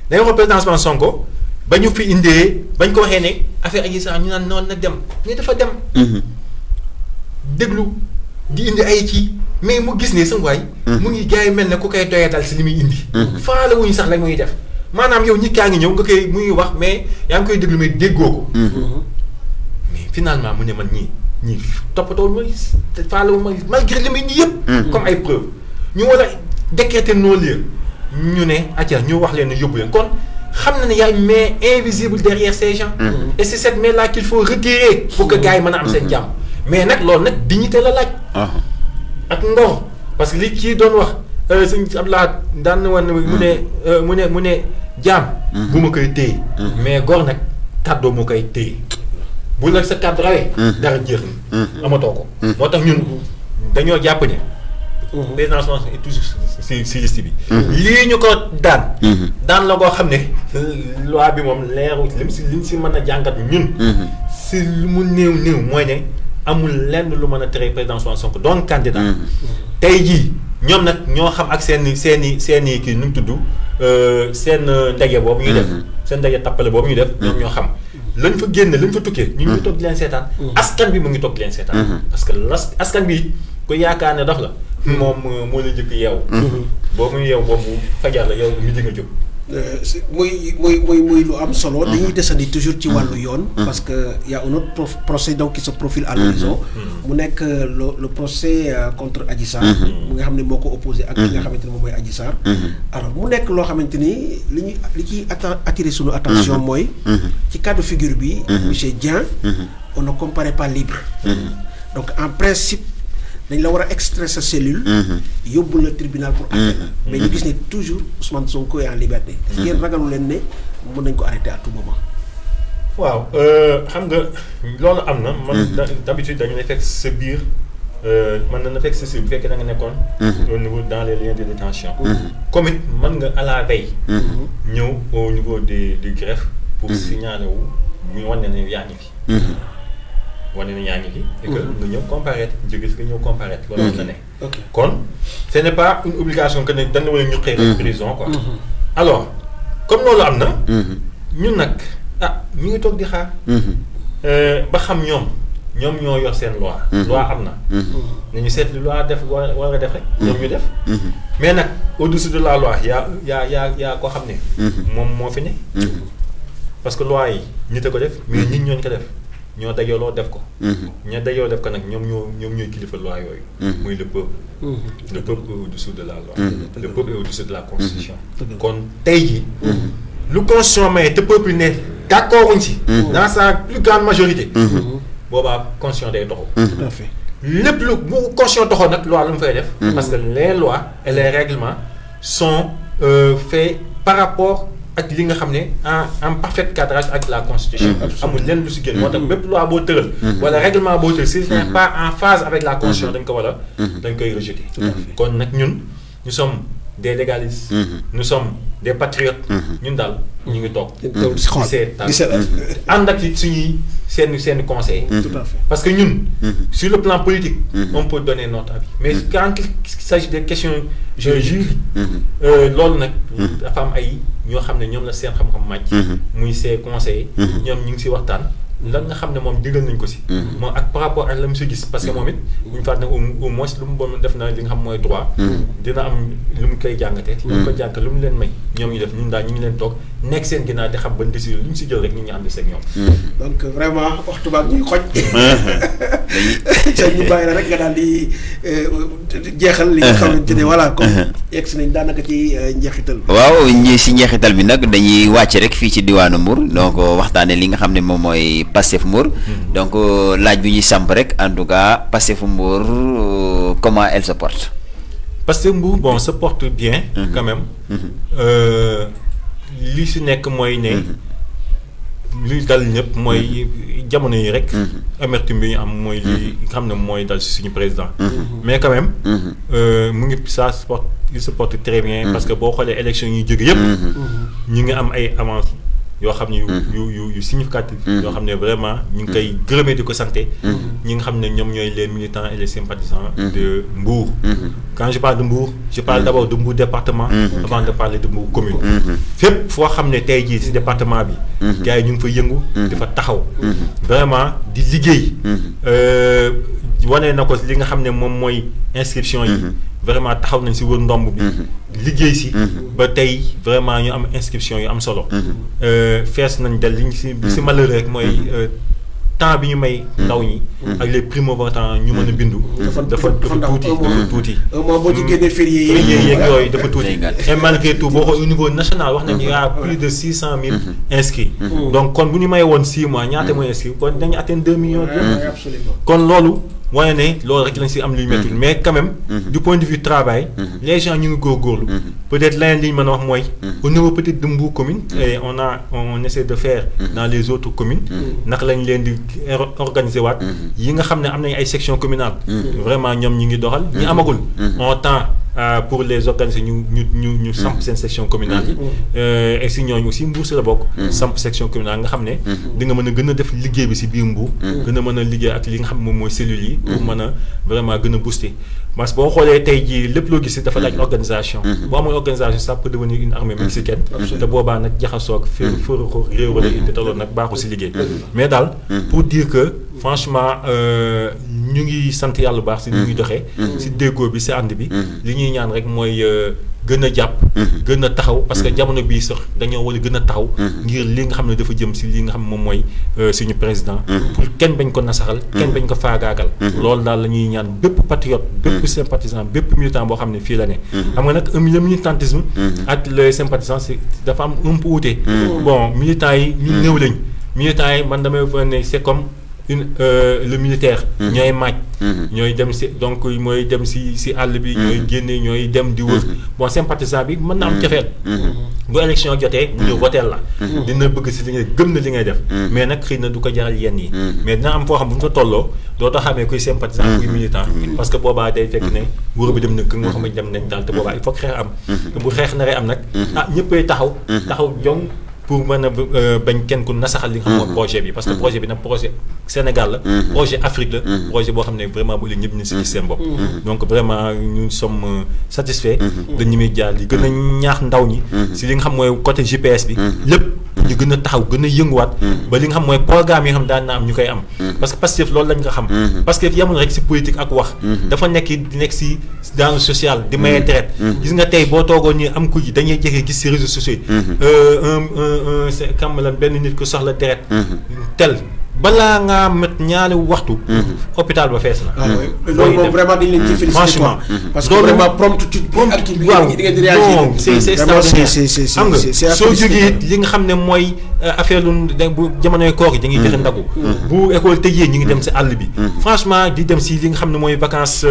dañoo wax président Ousmane Sonko ba ñu fi indee bañ ko waxee ne affaire Adji Sarr ñu naan noonu na dem ni dafa dem. déglu di indi ay ci mais mu gis ne sa waay. mu ngi gars yi mel ne ku koy doyatal si li muy indi. faale wuñu sax la muy def maanaam yow nit kaa ngi ñëw nga koy muy wax mais yaa ngi koy déglu mais déggoo ko. mais finalement mu ne man ñii toppatoo ma faale wu ma malgré li muy indi yëpp. comme ay preuve ñu war a décréter non-lieu ñu ne atia ñu wax leen ne yóbbu leen kon xam na ne y a une main invisible derrière ces gens. et c'est cette main là qu'il faut retirer pour que gars yi mën a am seen jàmm. mais nag loolu nag dignité la laaj. ak ngor parce que li kii doon wax sëñ Abdoulaye daan na woon mu ne jaam. bu ma koy téye. mais gor nag kàddoo mu koy téye bu la sa kàddu rawee. dara jeex na. amatoo ko. moo tax ñun dañoo jàpp ne. président Sonko est toujours si liste bi. lii ñu ko daan. daan la koo xam ne loi bi moom leeru liñ si mën a jàngat ñun. si lu mu néew mooy ne. amul lenn lu mën a tere président Sonko doon candidat. tey jii ñoom nag ñoo xam ak seen i kii nu mu tudd seen ndaje boobu ñuy def. seen ndaje tappale boobu ñuy def. ñoom ñoo xam lañ fa génne lañ fa tukkee. ñu ngi toog di leen seetaan. askan bi mu ngi toog di leen seetaan. parce que askan bi ko yaakaar ne dox la. moom moo la njëkk yeewu. boo muy yeewu boobu fajar la yow mi di nga jóg. muy lu am solo. dañuy desandi toujours ci wàllu yoon. parce que y a un autre procès donc qui se profile à l'horizon. mu nekk le procès contre Adji Sarr. mu nga xam ne moo ko opposé ak ki nga xamante ne moom mooy Adji Sarr. alors mu nekk loo xamante ni li ciy attiré sunu attention mooy. ci cas de figure bi. monsieur Dieng. on ne comparaît pas libre. donc en principe. dañ la war a extraire sa cellule. yóbbu la tribunal pour àtte la. mais ñu gis ne toujours Ousmane Sonko est en liberté. est-ce que yéen ragalu leen ne mën nañ ko arrêter à tout moment. waaw xam nga loolu am na. man d'habitude dañu lay fekk sa biir mën na fekk sa biir bu fekkee da nga nekkoon. au niveau dans les liens de détention. comme it mën nga à la veille. ñëw au niveau du greffe. pour signaler wu ñu wane ne yaa ngi fi. wane na ñaa ngi fi. et que nga ñëw comparaître jóge si nga ñëw comparaître. loolu am na ne. kon ce n'est pas une obligation que ne dañ la war a ñu xëy na prison quoi. alors comme loolu am na. ñun nag ñu ngi toog di xaar. ba xam ñoom ñoo yor seen loi. loi am na. nañu seet li loi def war a def rek. ñoom ñu def. mais nag au-dessus de la loi yaa koo xam ne. moom moo fi ne. parce que loi yi nit a ko def mais nit ñooñu ko def. ñoo dajaloo def ko. ñoo dajaloo def ko nag ñoom ñooy kilifa loi yooyu. muy le peuple. le peuple est au-dessus de la loi. le peuple est au-dessus de la constitution. kon tey jii. lu constitution may te peuple ne d'accord wuñ si. dans sa plus grande majorité. boobaa constitution day doxu. tout à fait lépp lu bu constitution doxoon nag loi lu mu fay def. parce que les lois et les règlements sont faits par rapport. ak li nga xam ne en parfait cadrage ak la constitution. amul lenn lu si génn moo tax bépp loi boo tëral. wala règlement boo tëral si ce n'est pas en phase avec la constitution dañ ko wala dañ koy rejeter. kon nag ñun nous sommes des légalistes. nous sommes des patriotes. ñun daal ñu ngi toog. di seet ànd ak suñuy seen conseil. tout à fait parce que ñun. sur le plan politique. on peut donner notre avis mais quand il s'agit des questions juridiques. loolu nag. dafa am ay ñoo xam ne ñoom la seen xam-xam màcc. muy ses conseillers. ñoom ñu ngi si waxtaan. lan nga xam ne moom digal nañ ko si. moom ak par rapport ak la mu si gis parce que moom it. bu ñu fàttali ne au moins lu mu bon def na li nga xam mooy droit. dina am lu mu koy jàngatee. lu mu ko jàngat lu mu leen may ñoom ñu def ñun daal ñu ngi leen toog nekk seen ginnaaw di xam ban décision lu ñu si jël rek nit ñi ànd seeg ñoom. donc vraiment waxtu baag ñuy xoj. ñu bàyyi la rek nga daal di jeexal li nga xamante ne voilà comme yegg si nañ daanaka ci njeexital bi. waaw si njeexital bi nag dañuy wàcc rek fii ci diwaanu Mbour donc waxtaanee li nga xam ne moom mooy Pastef Mbour. donc laaj bi ñuy samp rek en tout cas Pastef Mbour comment elle se porte. Pastef Mbour bon se porte bien. quand même. li si nekk mooy ne. li dal ñëpp mooy jamono yi rek. amertume bi ñu am mooy li nga xam ne mooy dal si suñu président. mais quand même. mu ngi il se porte très bien. parce que boo xoolee élection yi jóge yëpp. ñu ngi am ay avance yoo xam ne yu significatif yoo xam ne vraiment ñu ngi koy gërëmee di ko santé ñi nga xam ne ñoom ñooy les militants et les sympathisants de Mbour. Quand je parle de Mbour je parle d'abord de Mbour département avant de parler de Mbour commune. fépp foo xam ne tey jii si département bi gars yi ñu ngi fa yëngu dafa taxaw vraiment di liggéey wane na ko li nga xam ne moom mooy inscription yi vraiment taxaw nañ si wër ndomb bi liggéey si ba tey vraiment ñu am inscription yu am solo fees nañ del li ñu si malheur rek mooy temps bi ñu may ndaw ñi ak les primo-votants ñu mën a bindu dafa tuuti moom boo ci génnee férié yeeg yooyu dafa tuuti et malgré tout boo ko au niveau national wax nañu y a plus de 600 000 inscrits donc kon bu ñu may woon 6 mois ñaata mooy inscrits kon dañu atteindre 2 millions kon loolu wane ne loolu rek lañ si am luy méttul mais quand même du point de vue travail les gens ñu ngi góorgóorlu peut-être leneen li ñu mën a wax mooy au niveau peut-être de Mbour commune et on essaie de faire dans les autres communes naka lañ leen di organiser waat yi nga xam ne am nañ ay sections communales vraiment ñoom ñu ngi doxal ñi amagul on tend pour les organiser ñu samp seen section communale yi et si ñooñu aussi Mbour si la bokk samp section communale nga xam ne di nga mën a gën a def liggéey bi si biir Mbour gën a mën a liggéey ak li nga xam ne moom mooy cellules yi pour mën a vraiment gën a booster parce que boo xoolee tey jii lépp loo gis dafa laaj organisation boo amul organisation ça peut devenir une armée mexicaine te boobaa nag jaxasoog fëruxu réew wala indi te loolu nag baaxul si liggéey mais daal pour dire que franchement ñu ngi sant yàlla bu baax si ñu ngi doxee si déggoo bi si ànd bi li ñuy ñaan rek mooy gën a jàpp gën a taxaw parce que jamono bii sax dañoo war a gën a taxaw ngir li nga xam ne dafa jëm si li nga xam ne moom mooy suñu président pour kenn bañ ko nasaxal kenn bañ ko faagaagal loolu daal la ñuy ñaan bépp patriote bépp sympathisant bépp militant boo xam ne fii la ne xam nga nag le militantisme ak le sympathisant dafa am un peu wuute bon militants yi ñu néew lañ militants yi man damay ne c'est comme le militaire ñooy maaj ñooy dem si donc mooy dem si àll bi ñooy génne ñooy dem di wër bon sympathisant bi mën na am cafeel bu élection jotee mu ñëw voteel la dina bëgg si li ngay gëm na li ngay def mais nag xëy na du ko jaral yenn yi mais dina am foo xam bu ñu ko tolloo doo tax xamee kuy sympathisant kuy militant parce que boobaa day fekk ne wóor bi dem na kë nga xam ne dem nañ daal te boobaa il faut que xeex am te bu xeex naree am nag ñëppay taxaw jong pour mën a bañ kenn ku nasaxal li nga xam mooy projet bi parce que projet bi nag projet Sénégal la projet Afrique la projet boo xam ne vraiment bu leen ñëpp ñu si gis seen bopp donc vraiment ñu sommes satisfaits de ñi muy jaar li gën a ñaax ndaw ñi si li nga xam mooy côté GPS bi lépp ñu gën a taxaw gën a yënguwaat ba li nga xam mooy programme yi nga xam daan na am ñu koy am parce que Pastef loolu lañ nga xam Pastef yemul rek si politique ak wax dafa nekk si dans le social di maye deret gis nga tey boo toogoon ñu am ku ji dañuy jege gis si réseaux sociaux c'est comme lan benn nit ku soxla deret tel balaa ngaa met ñaari waxtu hôpital ba fees na loolu moom vraiment dañ leen ci félicité quoi parce que vraiment promptitude ak kii bi ngeen di réagir c'est xam nga soo jógee li nga xam ne mooy affaire lu bu jamonoy koor yi dañuy joxe ndagu bu école tëjee ñi ngi dem si àll bi franchement di dem si li nga xam ne mooy vacances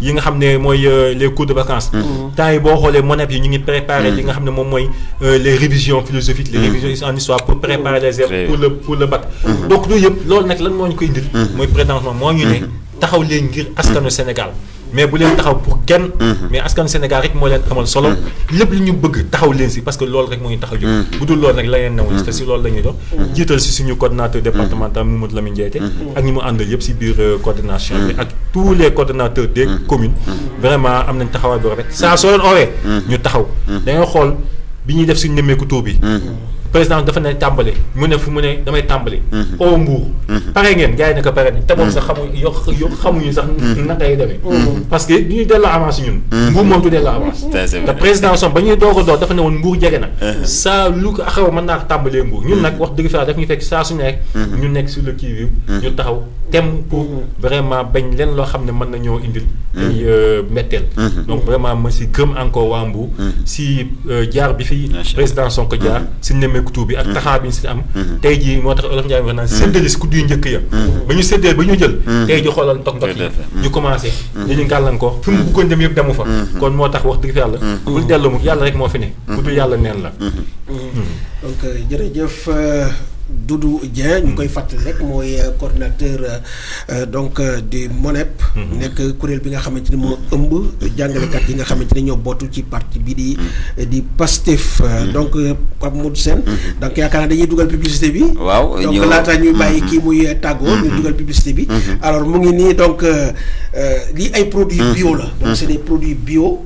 yi nga xam ne mooy les cours de vacances temps yi boo xoolee monep yi ñu ngi préparer li nga xam ne moom mooy les révisions philosophiques les révisions en histoire pour préparer les élèves pour le bac donc loolu nag lan moo ñu koy indil mooy présentement moo ñu ne taxaw leen ngir askanu Sénégal mais bu leen taxaw pour kenn mais askanu Sénégal rek moo leen amal solo lépp li ñu bëgg taxaw leen si parce que loolu rek moo ñu tax a jóg bu dul loolu nag la leen newoon te si loolu la ñuy dox jiital si suñu coordonnateur départemental Mamadou Lamine Diété ak ñi mu àndal yëpp si biir coordination bi ak tous les coordonnateurs des communes vraiment am nañ taxawaay bu rafet saa soo leen oowee ñu taxaw dañoo xool bi ñuy def suñu nemmeeku tour bi président dafa ne tàmbali mu ne fu mu ne damay tàmbali oo Mbour pare ngeen gars yi ne ko pare nañ te moom sax xamuñu sax naka lay demee parce que du ñuy delloo avance ñun Mbour moom du delloo avance te président som ba ñuy doog a door dafa ne woon Mbour jege na saa lu ko xaw mën naa ko tàmbalee Mbour ñun nag wax dëgg fa daf ñu fekk saa su nekk ñu nekk sur le qui-vive ñu taxaw tem pour vraiment bañ leen loo xam ne mën na ñoo indil ay mbetteel donc vraiment ma si gëm encore waa Mbour si jaar bi fi président Sonko jaar si nemmeeku tuur bi ak taxaw bi ñu si am tey jii moo tax Olof Ndiaye wax naan séddale si kuddu yu njëkk ya ba ñu séddale ba ñu jël tey ji xoolal ndok yi ñu commencé dañu gàllankoor fi mu bëggoon dem yëpp demu fa kon moo tax wax dëgg fi yàlla bul dellu mu yàlla rek moo fi ne bu dul yàlla neen la donc jërëjëf Doudou Dieng ñu koy fàttali rek mooy coordinateur donc du MONEP. nekk kuréel bi nga xamante ni moo ëmb jàngalekat yi nga xamante ni ñoo bootu ci parti bi di Pastef. donc Pape Modou Sène. donc yaakaar naa dañuy dugal publicité bi. waaw donc laata ñuy bàyyi kii muy tàggoo. ñu dugal publicité bi. alors mu ngi nii donc lii ay produits bio la. donc c'est des produits bio.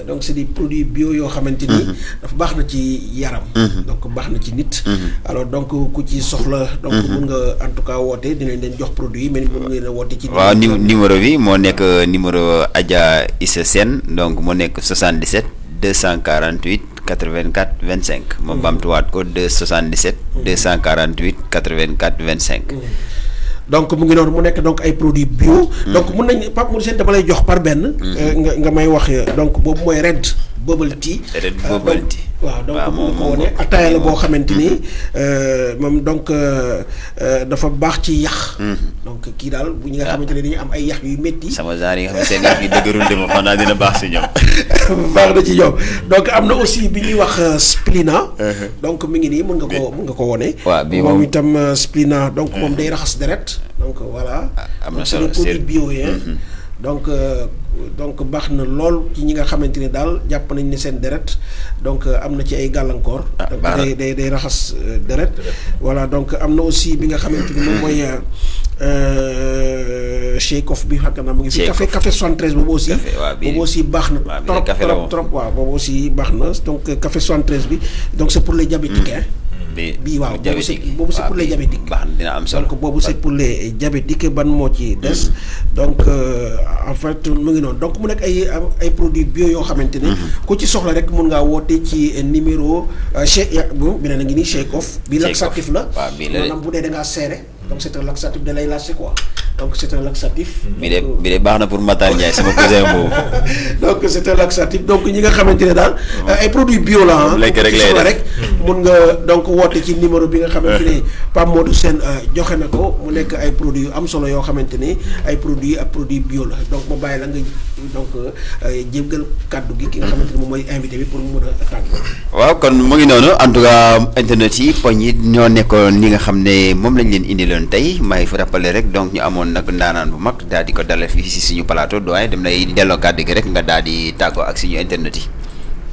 donc c'est des produits bio yoo xamante ni dafa baax na ci yaram. donc baax na ci nit. alors donc ku ci soxla. donc mun nga en tout cas woote dinañ leen jox produit yi mais mun ngeen a woote ci. waaw numéro bi moo nekk numéro Adja Issa Sène donc moo nekk 77 248 84 25 ma bamtuwaat ko 277 248 84 25. donc mu ngi noonu mu nekk donc ay produits bio. donc mun nañ Pape Modou Sène dama lay jox par benn. nga may wax donc boobu mooy Red Bubble Tea. Red Bubble Tea. waaw donc mu ko wone ataaya la boo xamante ni moom donc dafa baax ci yax. donc kii daal bu ñi nga xamante ne dañuy am ay yax yu métti. sama genre yi nga xam ne seen yax yi dëgërul de moom xam naa dina baax si ñoom. baax na ci ñoom donc am na aussi bi ñuy wax Splina. donc mi ngi nii mun nga ko wone. waaw bii moom itam Splina donc moom day raxas deret donc voilà. am na solo c'est des produits bio donc baax na lool ci ñi nga xamante ni daal jàpp nañ ne seen deret donc am na ci ay gàllankoor. donc day raxas deret. voilà donc am na aussi bi nga xamante ni moom mooy shake off bi xam naa mu ngi fi. café 73 boobu aussi. boobu aussi baax na. trop waaw boobu aussi baax na donc café 73 bi donc c'est pour les diabétiques hein. bii waaw boobu c'est pour les diabétiques. baax na dina am solo donc boobu c'est pour les diabétiques ban moo ci des. donc en fait mu ngi noonu donc mu nekk ay produits bio yoo xamante ni. ku ci soxla rek mun ngaa woote ci numéro shake bi ne na ngi nii shake off. bi laxatif la. waaw bii la maanaam bu dee da ngaa serré. donc c'est un laxatif da lay lâcher quoi. donc c'est un laxatif. bi de baax na pour Matar Ndiaye sama cousin boobu. donc c'est un laxatif donc ñi nga xamante ne daal ay produits bio la lekk rek lay def rek mun nga donc woote ci numéro bi nga xamante ne Pape Modou Sène joxe na ko mu nekk ay produits yu am solo yoo xamante ne ay produits bio la donc ma bàyyi la nga donc jéggal kàddu gi ki nga xamante ne moom mooy invité bi pour mu mën a tàgg. waaw kon mu ngi noonu en tout cas internet yi poñ yi ñoo nekkoon li nga xam ne moom lañ leen indiloon tey may fa rappelé rek donc ñu amoon nag ndaanaan bu mag daal di ko dalal fii si suñu plateau doyen dem lay delloo kàddu gi rek nga daal di tàggoo ak suñu internet yi.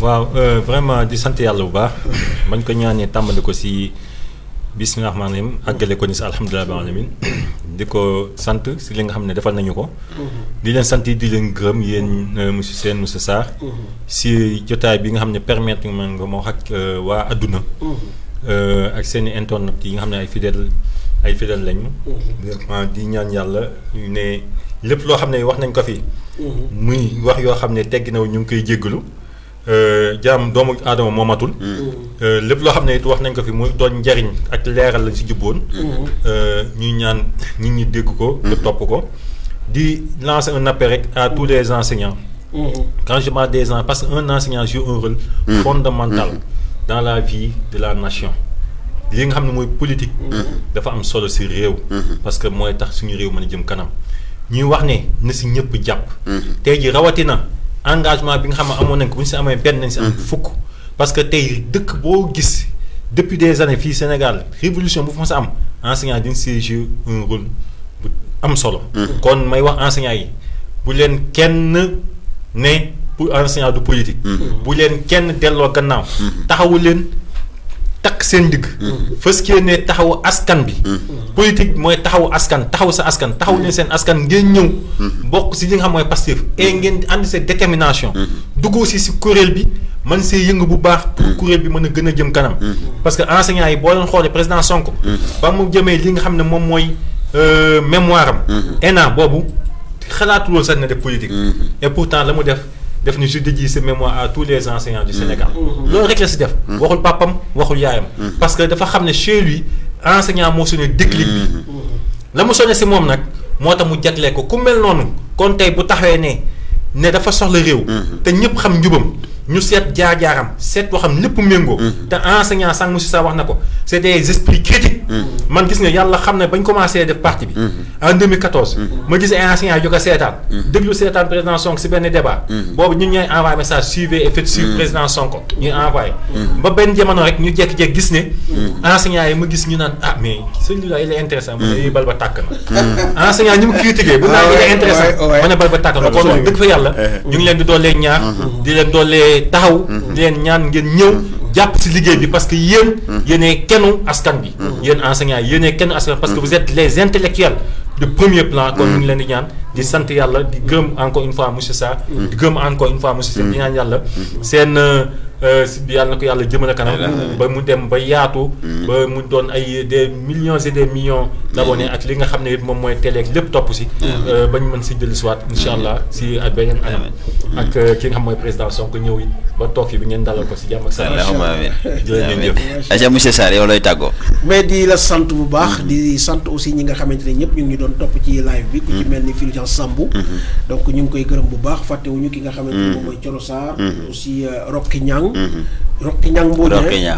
waaw vraiment di sant yàlla bu baax bañ ko ñaanee tàmbali ko si bismillah rahmaan rahim àggale ko ni si alhamdulilah rabbil alamin di ko sant si li nga xam ne defal nañu ko. di leen sant di leen gërëm yéen monsieur Sène monsieur Sarr. si jotaay bi nga xam ne permettre nga ma wax ak waa adduna. ak seen i internet yi nga xam ne ay fidèle lañu. di ñaan yàlla ne lépp loo xam ne wax nañ ko fi. muy wax yoo xam ne tegg na ñu ngi koy jéggalu. jaam doomu aadama moo matul. lépp loo xam ne it wax nañ ko fi muy doon njariñ ak leeral lañ si jubboon. ñuy ñaan nit ñi dégg ko. te topp ko di lancer un appel rek à tous les enseignants. quand je parle des enseignants parce que un enseignant joue un rôle fondamental dans la vie de la nation. li nga xam ne mooy politique. dafa am solo si réew. parce que mooy tax suñu réew mën a jëm kanam. ñuy wax ne na si ñëpp jàpp. tey ji rawatina engagement bi nga xam ne amoon nañ ko bu ñu si amee benn nañ si am fukk. parce que tey dëkk boo gis depuis des années fii Sénégal révolution bu fa ma sa am enseignant dañ si jouer un rôle bu am solo. kon may wax enseignant yi bu leen kenn ne pour enseignant du politique. bu leen kenn delloo gannaaw. taxawu leen. takk seen digg fës kee ne taxawu askan bi politique mooy taxawu askan taxaw sa askan taxaw leen seen askan ngeen ñëw bokk si li nga xam mooy Pastef et ngeen ànd seen détermination dugg aussi si kuréel bi man see yëngu bu baax pour kuréel bi mën a gën a jëm kanam parce que enseignants yi boo leen xoolee président Sonko ba mu jëmee li nga xam ne moom mooy mémoire am ENA boobu xalaatu loolu sax na def politique et pourtant la mu def ni je dédie ce mémoire à tous les enseignants du Sénégal loolu rek la si def waxul papam waxul yaayam parce que dafa xam ne chez lui enseignant moo sonné déclic bi la mu sonné si moom nag moo tax mu jaglee ko ku mel noonu kon tey bu taxawee ne dafa soxla réew te ñëpp xam njubam ñu seet jaar-jaaram seet boo xam lépp méngoo. te enseignant sànq monsieur Sa wax na ko c'est des esprits critiques. man gis nga yàlla xam ne bañ commencé def parti bi. en 2014. ma gis ay enseignants yu ko seetaan. déglu seetaan président Sonko si benn débat. boobu ñun ñooy envoyé message suivez et faites suivre président Sonko ñuy envoyé. ba benn jamono rek ñu jékki-jékki gis ne. enseignants yi ma gis ñu naan ah mais celui-là il est intéressant mu ne bal ba tàkk na. enseignant ñi mu critiqué bu naan il est intéressant ma ne bal ba tàkk na kon wax dëgg fa yàlla. ñu ngi leen di doolee ñaar. di leen doolee taxaw. di leen ñaan ngeen ñëw. jàpp ci liggéey bi parce que yéen. yéenee kennu askan bi. yéen enseignants yi yéenee kennu askan parce que vous êtes les intellectuels de premier plan. kon ñu ngi leen di ñaan di sant yàlla di gërëm encore une fois monsieur Sarr. di gërëm encore une fois monsieur Sarr di ñaan yàlla seen. si yàlla na ko yàlla jëmale kanam. ba mu dem ba yaatu. ba mu doon ay des millions et des millions d'abonnés ak li nga xam ne it moom mooy télé ak lépp topp si. ba ñu mën si jëli soit incha allah si ak beneen anam. ak ki nga xam mooy président Sonko ñëw it ba toog fi bi ngeen dalal ko si jàmm ak salaam. allahumma amiin jërëjëf. aja monsieur Sarr yow looy tàggoo. mais di la sant bu baax di sant aussi ñi nga xamante ne ñëpp ñu ngi doon topp ci live bi. ku ci mel ni Fulgence Sambou. donc ñu ngi koy gërëm bu baax fàttewuñu ki nga xamante ne moom mooy Thioro Sarr. aussi Rocky Niang. Rocky Niang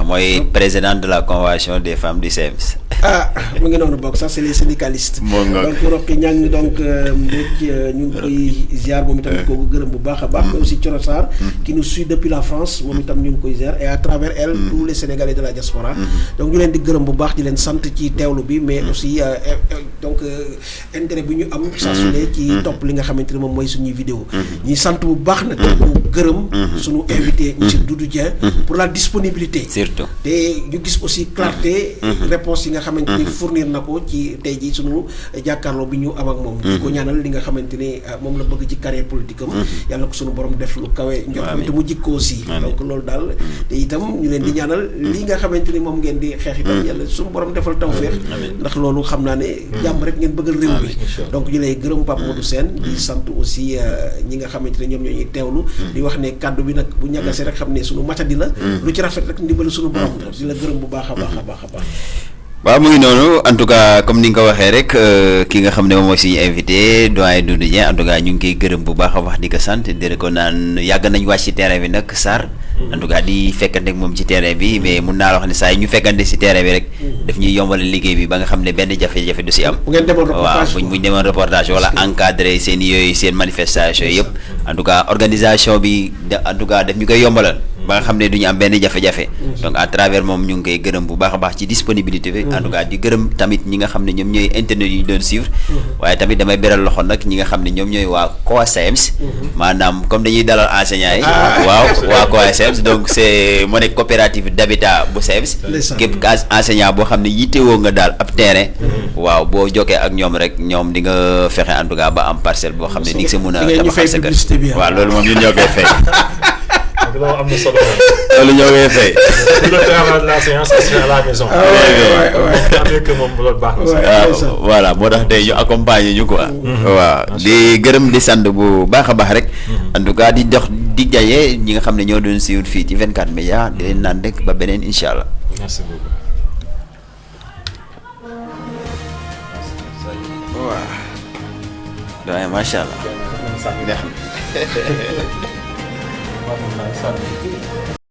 mooy président de la convention des femmes du SEMS. ah mu ngi noonu bokk sax c'est les syndicalistes. donc Rocky Niang donc ñu ngi koy ziar moom itam ko gërëm bu baax a baax. mais aussi Thioro Sarr qui nous suit depuis la France moom itam ñu ngi koy ziar et à travers elle tous les Sénégalais de la diaspora. donc ñu leen di gërëm bu baax di leen sant ci teewlu bi mais aussi donc intérêt bi ñu am. saa su ne ci topp li nga xamante ne moom mooy suñuy vidéo ñuy sant bu baax nag bu gërëm suñu invité monsieur Doudou Dieng pour la disponibilité. surtout te ñu gis aussi clarté. réponse yi nga xamante ni fournir na ko ci tey jii suñu jàkkaarloo bi ñu am ak moom. di ko ñaanal li nga xamante ne moom la bëgg ci carrière politique am. yàlla ko suñu borom def lu kawe njortam te mu jikko aussi. donc loolu daal te itam ñu leen di ñaanal li nga xamante ni moom ngeen di xeex itam yàlla suñu borom defal tawfeex. ndax loolu xam naa ne jàmm rek ngeen bëggal réew mi. donc ñu lay gërëm Pape Modou Sène di sant aussi ñi nga xamante ne ñoom ñoo ñuy teewlu. di wax ne kàddu bi nag bu ñagasee rek xam ne suñu matadi la. lu ci rafet rek ndimbal suñu borom di la gërëm bu baax a baax a baax a baax. waaw mu ngi noonu en tout cas comme ni nga ko waxee rek ki nga xam ne moom mooy suñu invité doyen Doudou Dieng en tout cas ñu ngi koy gërëm bu baax a wax di ko sant di ko naan yàgg nañ wàcc ci terrain bi nag Sarr. en tout cas di fekkante ak moom ci terrain bi mais mun naa la wax ne saa yi ñu fekkante si terrain bi rek. daf ñuy yombal liggéey bi ba nga xam ne benn jafe-jafe du si am. bu ngeen demoon reportage waaw buñ demoon reportage wala encadré seen yooyu seen manifestation yëpp. en tout cas organisation bi en tout cas daf ñu koy yombalal. ba nga xam ne du ñu am benn jafe-jafe. donc à travers moom ñu ngi koy gërëm bu baax a baax ci disponibilité bi. en tout cas di gërëm tamit ñi nga xam ne ñoom ñooy internet yi ñu doon suivre. waaye tamit damay beral loxo nag ñi nga xam ne ñoom ñooy waa COASEMS. maanaam comme dañuy dalal enseignants yi. waaw waa COASEMS donc c'est mu nekk coopérative d'habitat bu SEMS. képp enseignant boo xam ne yittewoo nga daal ab terrain. waaw boo jokkee ak ñoom rek ñoom di nga fexe en tout cas ba am parcelle boo xam ne ni nga si mun a. tabaxal sa kër waaw loolu moom ñun ñoo koy fay. loolu am na solo loolu ñoo koy fay. le travail de la séance se fait à la maison. moom loolu baax na. voilà moo tax tey ñu accompagner ñu quoi. waaw di gërëm di sant bu baax a baax rek. en tout cas di jox di jaye ñi nga xam ne ñoo doon suivre fii ci 24 médias di leen naan rek ba beneen incha allah. merci beaucoup. waaw. waaye macha allah. neex na.